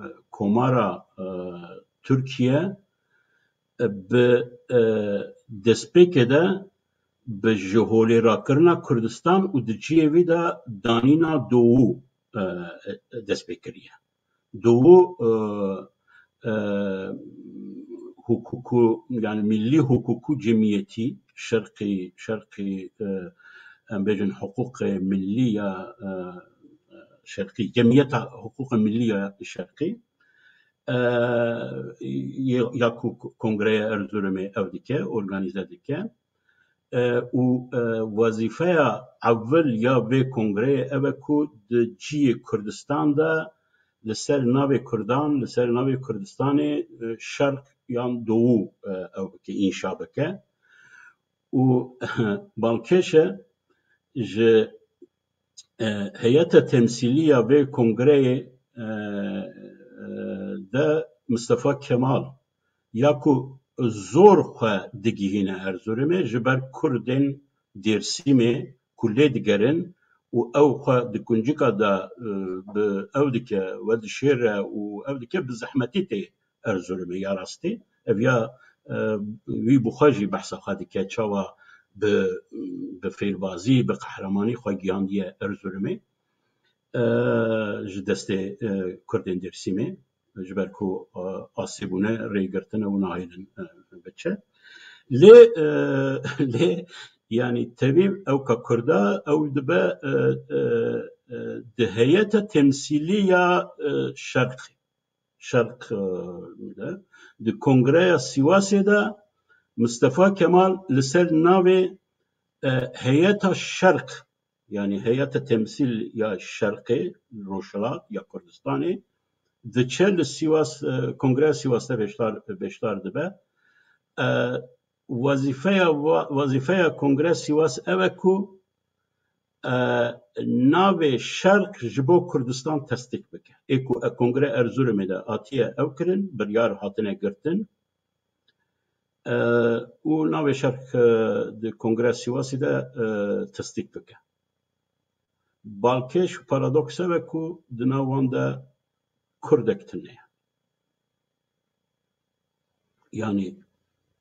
e, Komara, e, Tirkiye, e, bi, e, destpêkê de bi ji holê rakirina Kurdistan û di cihê wî de danîna dowû, e, e, dest pê kiriye. Dowû, e, e, hukuku, yani millî hukuku cemiyetî, şerqî, şerqî, e, em bêjin huquqê millî ya, e, şerqî, cemiyeta huquqê millî ya şerqî, e, ya ku Kongreya Erzurumê ev dike, organîze dike. E, û, e, wezîfeya ewil ya vê kongreyê ev e ku di cihê Kurdistan de li ser navê Kurdan, li ser navê Kurdistanê, e, şerq yan dowû, e, ew bike, înşa bike. Û balkêş e ji e, heyeta temsîlî ya vê kongreyê, e, e, de Mistefa Kemal ya ku zor xwe digihîne Erzurumê ji ber Kurdên Dêrsimê ku lê digerin û ew xwe di kuncika de, e, bi ew dike, vedişêre û ew dike bi zehmetî tê Erzurumê ya rastî. Ev ya, e, wî bi xwe jî behsa xwe dike, çawa bi, bi fêrbazî, bi qehremanî xwe gihandiye Erzurumê, e, ji destê, e, Kurdên Dêrsimê, ji ber ku, e, asê bûne, rê girtine û nahêlin, e, biçe. Lê, e, lê, yani tevî ewka Kurda, ew dibe, e, e, e, di heyeta temsîlî ya, e, şerqê. Şerq, e, de, di Kongreya Sîwasê de Mistefa Kemal li ser navê, e, Heyeta Şerq, yani Heyeta Temsîl ya Şerqê, Rojhilat ya Kurdistanê, diçe li Sîwas, e, Kongreya Sîwas de beşdar, beşdar dibe. E, wezîfeya wa-, wezîfeya Kongreya Sîwas ev e ku e, navê Şerq ji bo Kurdistan tesdîk bike. Ê ku e, Kongre Erzurumê de hatiye ew kirin, biryar hatine girtin, e, û navê Şerq, e, di Kongre Sîwasê de, e, tesdîk bike. Balkêş û paradoks ev e ku di nav wan de Kurdek tune ye. Yanî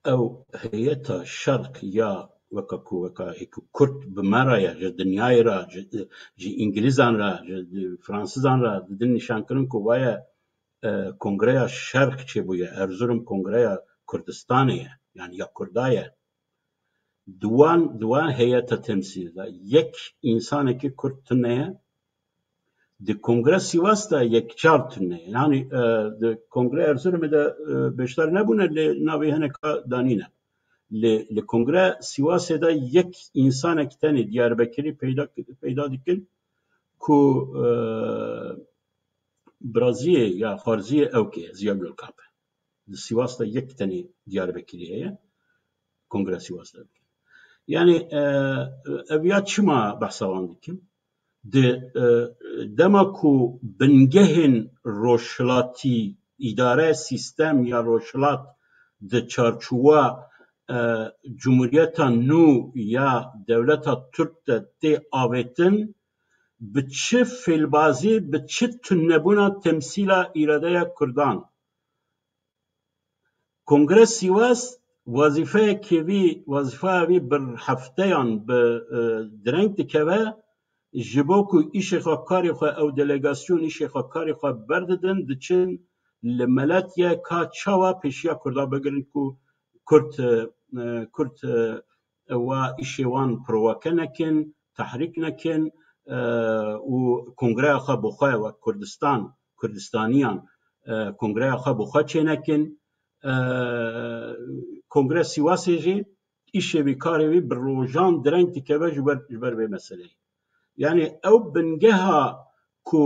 ew heyeta Şerq ya weka ku, weka ê ku Kurd bi me re ye, ji dinyayê re, ji, ji Îngilîzan re, ji Fransizan re didin nîşankirin ku vaye, e, Kongreya Şerq çêbûye, Erzurum Kongreya Kurdistanê ye, yanî ya Kurda ye. Di wan, di wan heyeta temsîlê de yek însanekî Kurd tune ye, di Kongre Sîwas de yekcar tune ye. Yanî, e, di Kongre Erzurumê de, e, beşdar nebûne, lê navê hineka danîne. Lê li Kongre Sîwasê de yek însanek tenê Diyarbekirî peyda, peyda dikin ku, e, biraziyê ya xwarziyê ewkê Ziya Gulkap e. Di Sîwas de yek tenê Diyarbekirî heye. Kongre Sîwas de. Yanî, e, ev ya çima behsa wan dikim? Di, e, dema ku bingehên rojhilatî, îdare, sîstem ya rojhilat di çarçowa, e, cumhuriyeta nû ya dewleta Türk de tê avêtin, bi çi fêlbazî, bi çi tunebûna temsîla îradeya Kurdan? Kongre Sîwas wazîfeyekê vî, wazîfeya vî bi hefteyan bi, e, direng dikeve, ji bo ku îşê xwe, karê xwe, ew delegasyon îşê xwe, karê xwe berdidin, diçin li Meletye ka çawa pêşiya Kurda bigirin ku Kurd, e, e, Kurd, e, wa îşê wan provoke nekin, tehrîk nekin, e, û kongreya xwe bi xwe wek Kurdistan, Kurdistaniyan, e, kongreya xwe bi xwe çênekin. E, Kongre Sîwasê jî îşê wî, karê wî bi rojan direng dikeve ji ber, ji ber vê meseleyê. Yanî ew bingeha ku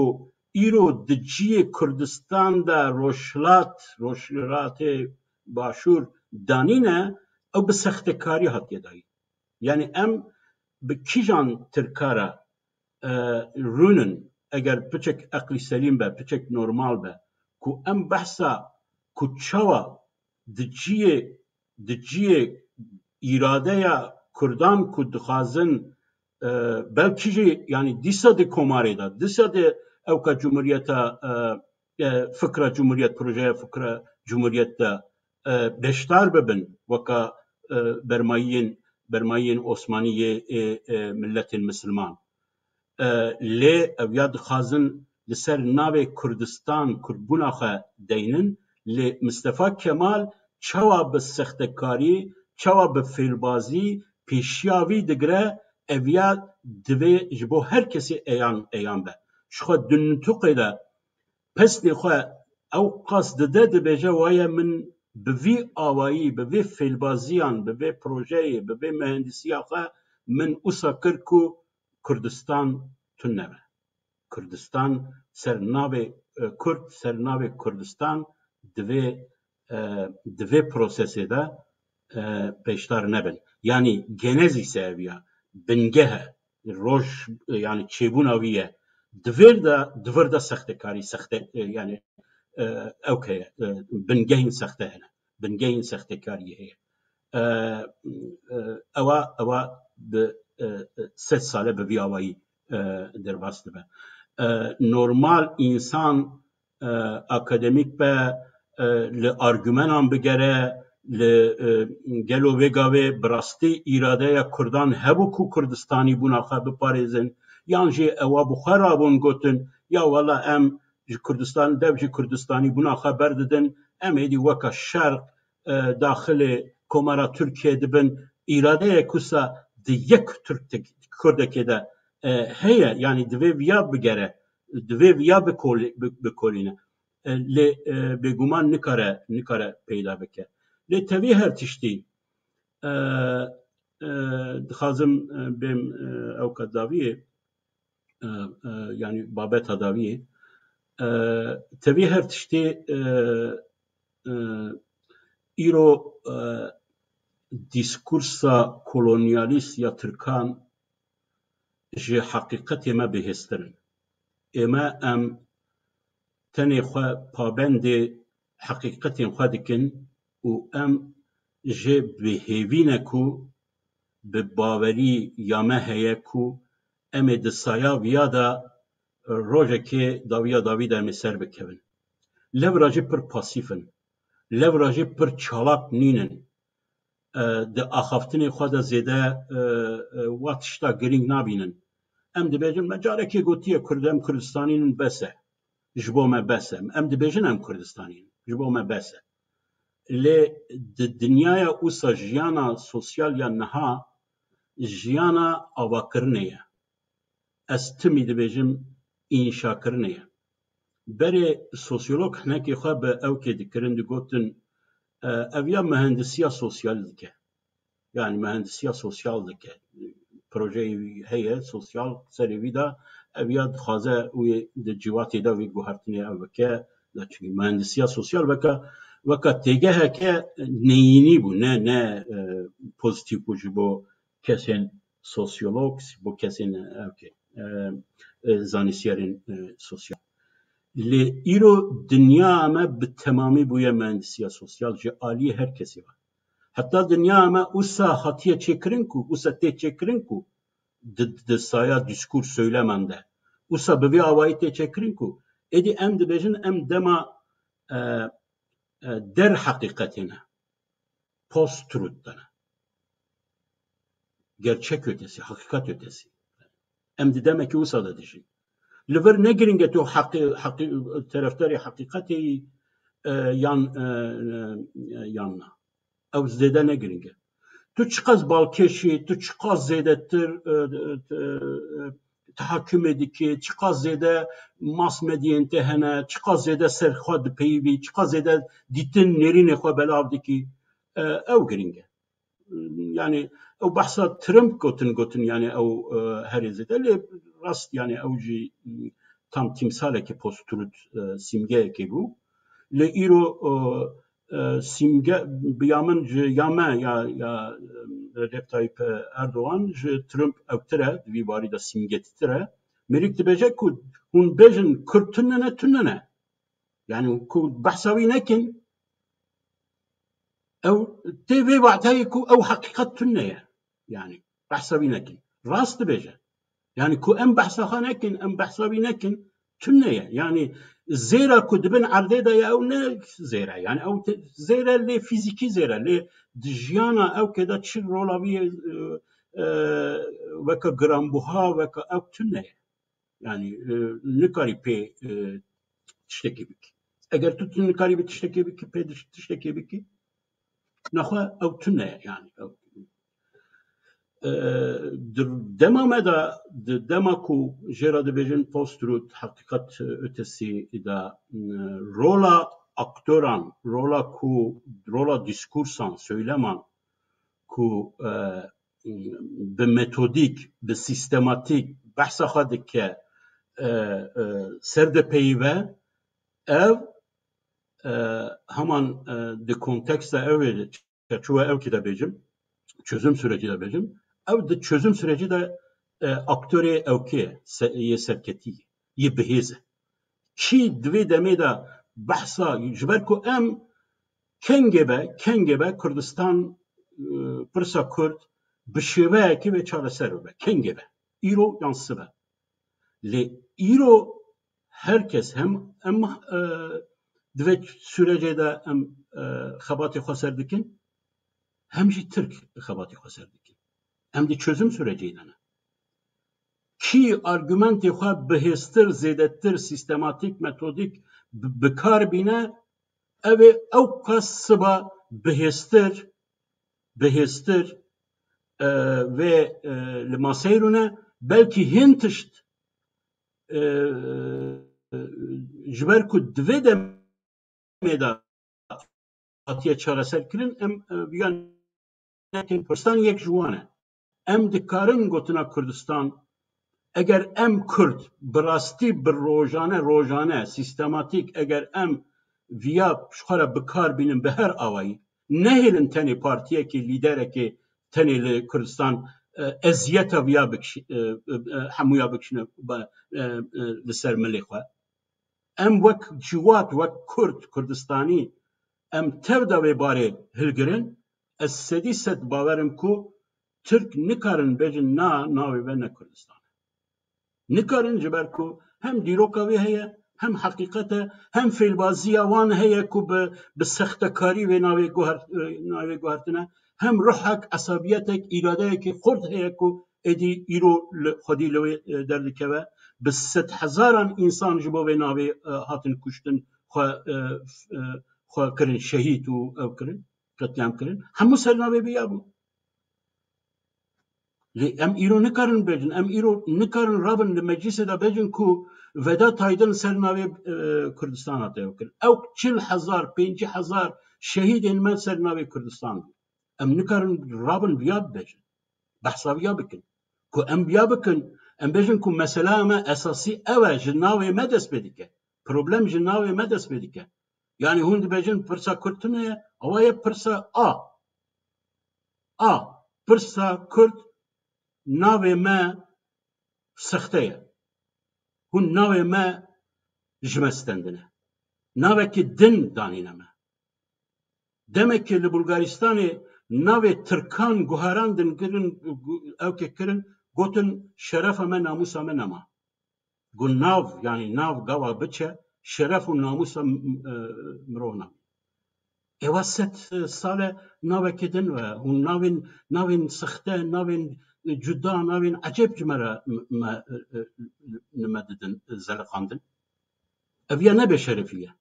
îro di cihê Kurdistan de rojhilat, rojhilatê başûr danîne, ew bi sextekarî hatiye dayîn. Yanî em bi kîjan tirka re, e, rûnin, eger piçek eqlî selîm be, piçek normal be, ku em behsa ku çawa di cihê, di cihê îradeya Kurdan ku dixwazin, e, belkî jî, yanî dîsa di komarê de, dîsa di ewka cumhuriyeta, e, e, fikra cumhuriyet, projeya fikra cumhuriyet de, e, beşdar bibin, weka, e, bermayiyên, bermayiyên Osmanî yê, e, e, milletên misilman. E, lê ew ya dixwazin li ser navê Kurdistan, Kurdbûna xwe deynin, lê Mistefa Kemal çawa bi sextekarî, çawa bi fêlbazî pêşiya vî digire, ev ya divê ji bo her kesê eyan, eyan be. Ji xwe di nutûqê de pesnê xwe ew qas dide, dibêje, waye min bi vî awayî, bi vê fêlbaziyan, bi vê projeyê, bi vê mehendisiya xwe min wisa kir ku Kurdistan tune be. Kurdistan ser navê, e, Kurd, ser navê Kurdistan divê, e, di vê prosesê de, e, beşdar nebin. Yanî genezî se ev ya, bingeh e, roj, e, yanî çêbûna wî ye. Di vir de, di vir de sextekarî, sexte, e, yanî, e, ewk heye, e, bingehên sexte hene. Bingehên sextekariyê heye. E, e, ewa, ewa bi, e, e, sed sale bi vî awayî, e, derbas dibe. E, normal însan, e, akademîk be, e, li argumenan bigere, li, e, gelo vê gavê bi rastî îradeya Kurdan hebû ku Kurdistanî bûna xwe biparêzin, yan jî ewa bi xwe rabûn gotin, ya wela em ji Kurdistan, dev ji Kurdistanî bûna xwe berdidin, em êdî weka şer, e, daxilê Komara Tirkiyê dibin, îradeyek wisa di yek Tirk, Kurdekê de, e, heye, yanî divê viya bigere, divê viya bikol-, bi-, bikolîne. E, lê, e, bêguman nikare, nikare peyda bike. Lê tevî her tiştî, e, e, dixwazim, e, bêm, e, ewka daviyê, e, e, yanî babeta daviyê, e, tevî her tiştê, e, e, îro, e, diskursa kolonyalîst ya Tirkan ji heqîqetê me bihêztir in. Ê me em tenê xwe pabendê heqîqetên xwe dikin û em jê bi hêvî ne ku bi bawerî ya me heye ku em ê di saya viya de rojekê dawiya dawî de em ê ser bikevin. Lewra jî pir pasîf in. Lewra jî pir çalak nînin. E, di axaftinê xwe de zêde, e, e, wa tişta girîng nabînin. Em dibêjin, me carekê gotiye Kurd, em Kurdistanî nin, bes e. Ji bo me bes e. Em dibêjin em Kurdistanî nin. Ji bo me bes e. Lê di dinyaya wisa jiyana sosyal ya niha jiyana avakirinê ye. Ez timî dibêjim înşakirinê ye. Berê sosyolog hinekê xwe bi ewkê dikirin, digotin, e, ev ya mühendisiya sosyal dike. Yani mühendisiya sosyal dike. Projeyê wî heye, sosyal serê wî de ev ya dixwaze wê di civatê de wê guhertinê ev bike. Da çünkü mühendisiya sosyal weka, weka têgeheke neyînî bû, ne, ne, e, pozîtîf bû ji bo kesên sosyolog, ji bo kesên, e, ewkê, e, e, zanîsyerên, e, sosyal. Lê îro dinya me bi temamî bûye mühendisiya sosyal ji aliyê her kesî ve. Heta dinya me usa hatiye çêkirin ku, usa tê çêkirin ku di, di saya diskur, söyleman de. Usa bi vê awayî tê çêkirin ku êdî em dibêjin em dema, e, e, der heqîqetê ne. Post-truth de ne. Gerçek ötesi, hakikat ötesi. Em di demekî wisa de dijîn. Li vir ne giring e tu heqî-, heqî-, terefdarê heqîqetê yî, e, yan, e, e, yan na. Ew zêde ne giring e. Tu çiqas balkêş î, tu çiqas zêdetir, e, e, e, tahakumê dikî, çiqas zêde mass medyayên te hene, çiqas zêde ser xwe dipeyivî, çiqas zêde dîtin nêrînê xwe belav dikî, e, ew giring e. Yani ew behsa Trump gotin, gotin yani ew, e, herê zêde, lê rast yani ew jî, m, tam timsalekî post-truth, e, simgeyekê bû. Lê îro, e, e, simge, bi ya min ji, ya me, ya, ya, e, Recep Tayyip Erdogan ji Trump ewtir e, di vî barî de simgetîtir e. Mêrik dibêje ku hûn bêjin Kurd tune ne, tune ne. Yani ku behsa wî nekin, ew tê vê wadeyê ku ew heqîqet tune ye. Yani behsa wî nekin. Rast dibêje. Yani ku em behsa xwe nekin, em behsa wî nekin, tune ye. Yani zêra ku di bin erdê de ye, ew ne zêre. Yani ew te-, zêre lê fîzîkî zêre, lê di jiyana ewkê de çi rola wî ye, e, e, weke giranbuha, weke ew tune ye. Yani, e, nikarî pê, e, tiştekê bikî. Eger tu, tu nikarî bi tiştekê bikî, pê diş-, tiştekê bikî, nexwe ew tune ye, yani. Ew, e, di dema me de, di dema ku jê re dibêjin post-truth, heqîqet ötesi de, e, rola aktoran, rola ku, rola diskursan, söyleman ku, e, bi metodîk, bi sîstematîk behsa xwe dike, e, e, ser dipeyive, ev, e, heman, e, di konteksta ew ê, çerçewe ewkê de bêjim, çözüm sürecî de bêjim, ew di çözüm sürecî de, e, aktorê ewkê ye, se-, yê serketî ye, yê bihêz e. Kî di vê demê de behsa, ji ber ku em kengê be, kengê be Kurdistan, e, pirsa Kurd bi şêweyekê wê çareser bibe. Kengê be. Îro yan sibe. Lê îro her kes hem em, e, di vê sürecê de em, e, xebatê xwe ser dikin, hem jî Tirk xebatê xwe ser dikin. Em di çözüm sürecê de ne. Kî argumentê xwe bihêztir, zêdetir, sîstematîk, metodîk bi, bi kar bîne, ew ê ew kes siba bihêztir, bihêztir, e, vê, e, li maseyê rûne, belkî hin tişt, e, ji ber ku di vê demê de hatiye çareserkirin, em, e, viya nekin Kurdistan yek ji wan e. Em dikarin gotina Kurdistan, eger em Kurd bi rastî, bi rojane, rojane, sîstematîk, eger em viya ji xwe re bi kar bînin bi her awayî, nehêlin tenê partiyekê, lîderekê tenê li Kurdistan, e, eziyeta viya bikişî-, e, e, e, hemûya bikişîne ba-, e, e, li ser milê xwe. Em wek ciwat, wek Kurd, Kurdistanî, em tev de vê barê hilgirin, ez sedî sed bawer im ku Tirk nikarin bêjin na, navê ve ne Kurdistan e. Nikarin, ji ber ku hem dîroka wê heye, hem heqîqet e, hem fêlbaziya wan heye ku bi, bi sextekarî vê navê guhert-, navê guhertine, hem ruhek, esabiyetek, îradeyekî xurt heye ku êdî îro li xwedî li wê, e, derdikeve. Bi sedhezaran însan ji bo vê navê, e, hatin kuştin, xwe, e, f-, e, xwe kirin şehîd û ew kirin, qetlîam kirin. Hemû ser navê vê ya bû. Lê em îro nikarin bêjin, em îro nikarin rabin li meclîsê de bêjin ku Vedat Aydın ser navê, e, Kurdistan hate ew kirin. Ew çil hezar, pêncî hezar şehîdên me ser navê Kurdistan bû. Em nikarin rabin viya bibêjin. Behsa viya bikin. Ku em viya bikin, em bêjin ku mesela me esasî ew e, ji navê me dest pê dike. Problem ji navê me dest pê dike. Yanî hûn dibêjin pirsa Kurd tune ye, ewa ye pirsa a. A, pirsa Kurd navê me sexte ye. Hûn navê me ji me stendine. Navekî din danîne me. Demekî li Bulgaristanê navê Tirkan guherandin, kirin, gu-, ew ke kirin, gotin, şerefa me, namûsa me nema. Got nav, yanî nav gava biçe, şeref û namûsa m-, m-, e, mirov namîne. Êwa sed sal e navekê din ve, hûn navên, navên sexte, navên cuda, navên ecêb ji me re m-, me, e, e, li me didin, e, zeliqandin. Ev ya ne bêşerefî ye.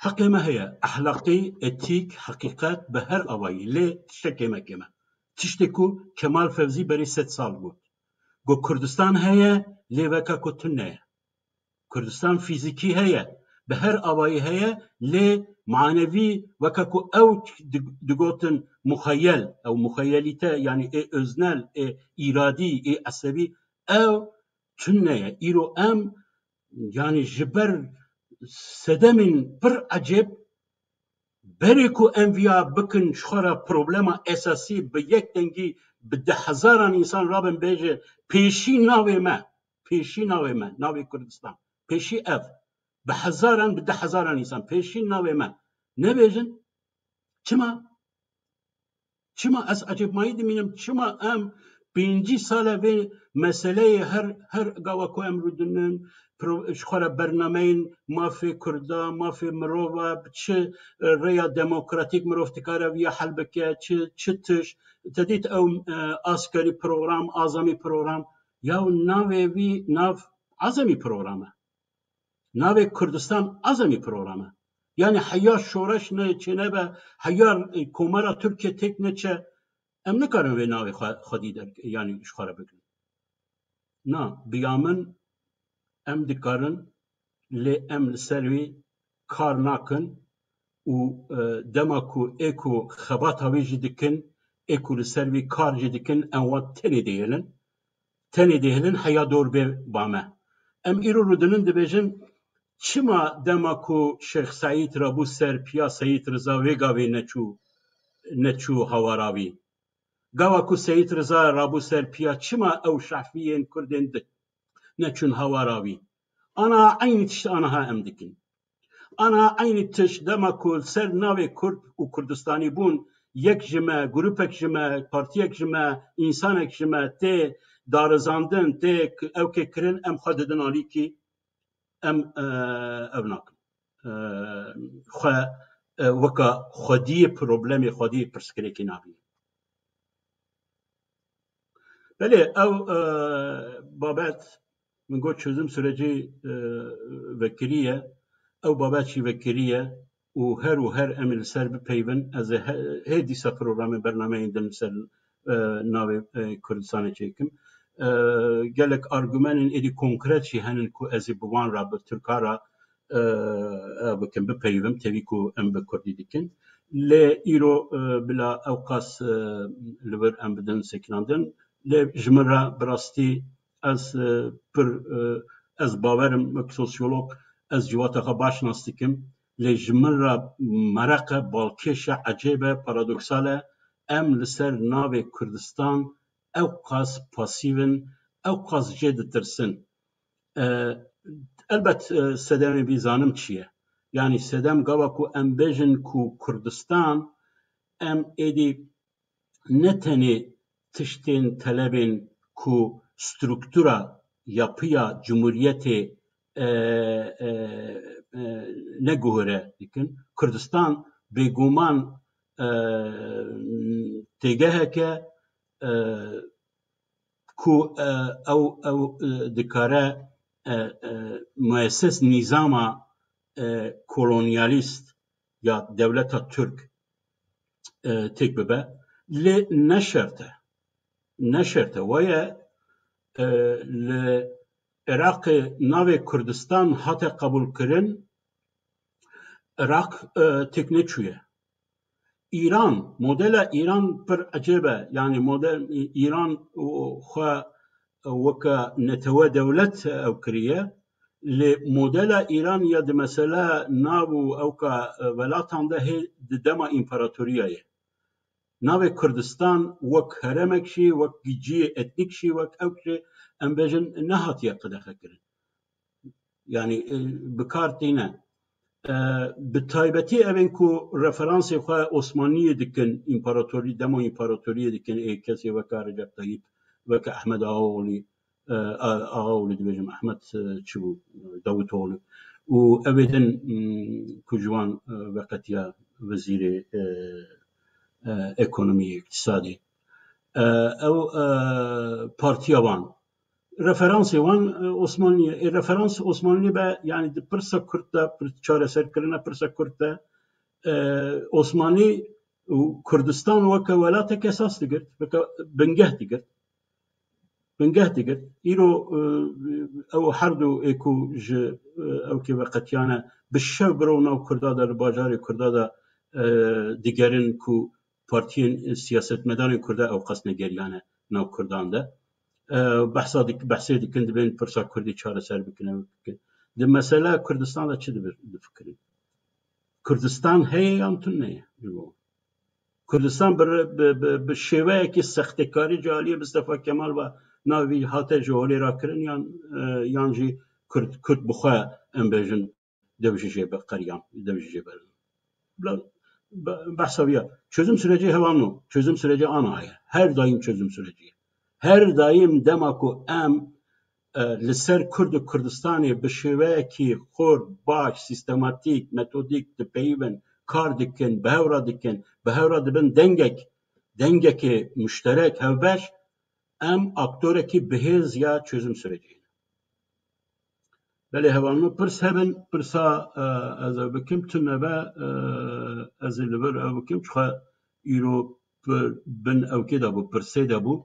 Heqê me heye, ehlaqî, etîk, heqîqet bi her avayî, lê tiştekê me kêm e. Tiştê ku Kemal Fevzî berî sed sal got. Got Kurdistan heye, lê weka ku tune ye. Kurdistan fîzîkî heye, bi her avayî heye, lê manevî weka ku ew di-, digotin muxeyel, ew muxeyelîte, yanî ê öznel, ê îradî, ê esebî, ew tune ye. Îro em, yanî ji ber sedemên pir ecêb, berê ku em viya bikin, ji xwe re problema esasî bi yek dengî bi deh hezaran însan rabin bêje, pêşî navê me, pêşî navê me, navê Kurdistan, pêşî ev, bi hezaran, bi deh hezaran însan, pêşî navê me nebêjin, çima? Çima ez ecêbmayî dimînim? Çima em pêncî sal e vê meseleyê her, her gava ku em rûdinin, pro-, ji xwe re bernameyên mafê Kurda, mafê mirova, bi çi, e, rêya demokratîk mirov dikare viya hel bike, çi, çi tişt, te dît ew, e, askerî program, azamî program, ya navê vî nav azamî program e. Navê Kurdistan azamî program e. Yanî heya şoreş ne çênebe, heya, e, Komara Tirkiye têk neçe, em nikarin vê navê xwe, xwedî der, yanî ji xwe re bigirin. Na, biya min em dikarin, lê em li ser wî kar nakin û, e, dema ku ê ku xebata wî jî dikin, ê ku li ser wî kar jî dikin, em wan tenê dihêlin. Tenê dihêlin heya dor bê ba me. Em îro rûdinin dibêjin, çima dema ku Şêx Seîd rabû ser piya Seyîd Riza vê gavê neçû, neçû hawara wî? Gava ku Seyîd Riza rabû ser piya, çima ew şehfiyên Kurdên di-, neçûn hawara wî? Ana eynî tişt aniha em dikin. Ana eynî tişt dema ku li ser navê Kurd û Kurdistanî bûn, yek ji me, grûpek ji me, partiyek ji me, însanek ji me tê darizandin, tê k-, ew kê kirin, em xwe didin alîkî, em, e, ev nakin. E, xwe, e, weka xwediyê problemê, xwediyê pirsgirêkê nabînin. Belê, ew, e, babet, min got çözüm süreci, e, vekirî ye. Ew babet jî vekirî ye û her û her em ê li ser bipeyvin. Ez ê he-, hê dîsa programê bernameyên din li ser, e, navê, e, Kurdistanê çêkim. E, gelek argumenên êdî konkret jî henin ku ez ê bi wan re, bi Tirka re, e, ev bikin, bipeyivim, tevî ku em bi Kurdî dikin. Lê îro, e, bila ewqas, e, li vir em bidin sekinandin. Lê ji min re bi rastî ez, e, pir, e, ez bawer im wek sosyolog, ez civata xwe baş nas dikim. Lê ji min re mereq e, balkêş e, ecêb e, paradoksal e. em li ser navê Kurdistan ew qas pasîv in, ew qas jê ditirsin. E, elbet, e, sedemê vî zanim çi ye? Yanî sedem gava ku em bêjin ku Kurdistan, em êdî ne tenê tiştên telebên ku struktura, yapıya cumhuriyetê, e, e, e, neguhere dikin. Kurdistan bêguman, e, têgeheke, e, ku, e, ew, ew, e, dikare, e, e, muesses nîzama, e, kolonyalîst ya dewleta Türk, e, têk bibe. Lê ne şert e. Ne şert e. Waye, e, li Iraqê navê Kurdistan hate qebûlkirin, Iraq, e, têk neçûye. Îran, modela Îran pir ecêb e. Yanî model Îran xwe weke netewe dewlet ew kiriye. Lê modela Îran ya di mesela nav û ewka, e, welatan de hê di dema împaratoriya ye. Navê Kurdistan wek heremek jî, wek cihê etnîk jî, wek ewk jî, em bêjin, nehatiye qedexekirin. Yanî, e, bi kar tîne. E, bi taybetî evên ku referansê xwe Osmanliyê dikin, împaratorî, demo împaratoriyê dikin, ê kesê weke Recep Tayyip, weke Ehmed Ağaoğlu, e, A-, Ağaoğlu dibêjim, Ehmed, e, çi bû? Davutoğlu. Û evê din, m, ku ji wan, e, veqetiya wezîrê, e, e, ekonomiyê, îktisadê. E, ew, e, partiya wan. Referansê wan, e, Osmanlî ye. Ê referans Osmanlî be, yanî di pirsa Kurd de, pir-, çareserkirina pirsa Kurd de, e, Osmanlî û Kurdistan weke welatek esas digirt, weke bingeh digirt. Bingeh digirt. Îro, e, ew her du ê ku ji, e, ewkê veqetiyane bi şev biro nav Kurda de, li bajarê Kurda de, e, digerin ku partiyên, e, siyasetmedarên Kurda ew qas negeriyane nav Kurdan de. E, behsa dik-, behsê dikin, dibên pirsa Kurdî çareser bikin, ew bikin. Di mesela Kurdistan de çi dibi-, difikirin? Kurdistan heye yan tune ye? Ji bo Kurdistan bi, bi, bi, bi şêweyekî sextekarî ji aliyê Mistefa Kemal ve navî hate ji holê rakirin yan, e, yan jî Kurd, Kurd bi xwe, em bêjin, dev ji jê be qeriyan, dev ji jê be. Bila, be-, behsa viya. Çözüm süreci hevalno. Çözüm süreci ana ye. Her daim çözüm süreci ye. Her daim dema ku em, e, li ser Kurd û Kurdistanê bi şêweyekî xurt, baş, sîstematîk, metodîk dipeyivin, kar dikin, bi hev re dikin, bi hev re dibin dengek, dengekê muşterek, hevbeş, em aktorekî bihêz ya çözüm sürecê ne. Belê hevalno pirs hebin, pirsa, e, ez ew bikim, tune be, e, ez ê li vir ew bikim, çixa îro pir bin ewkê de bû, pirsê de bû,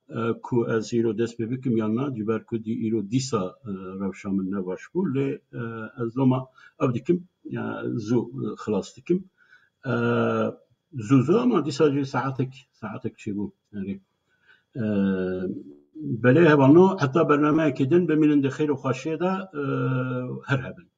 e, ku ez îro dest pê bikim yan na, ji ber ku dî îro dîsa, e, rewşa min ne baş bû, lê, e, ez loma ew dikim, e, zû, e, xilas dikim. E, zû zû ama dîsa jî saetek, saetek çêbû. Erê. E, belê hevalno, heta bernameyekê din bimînin di xêr û xweşiyê de, e, her hebin.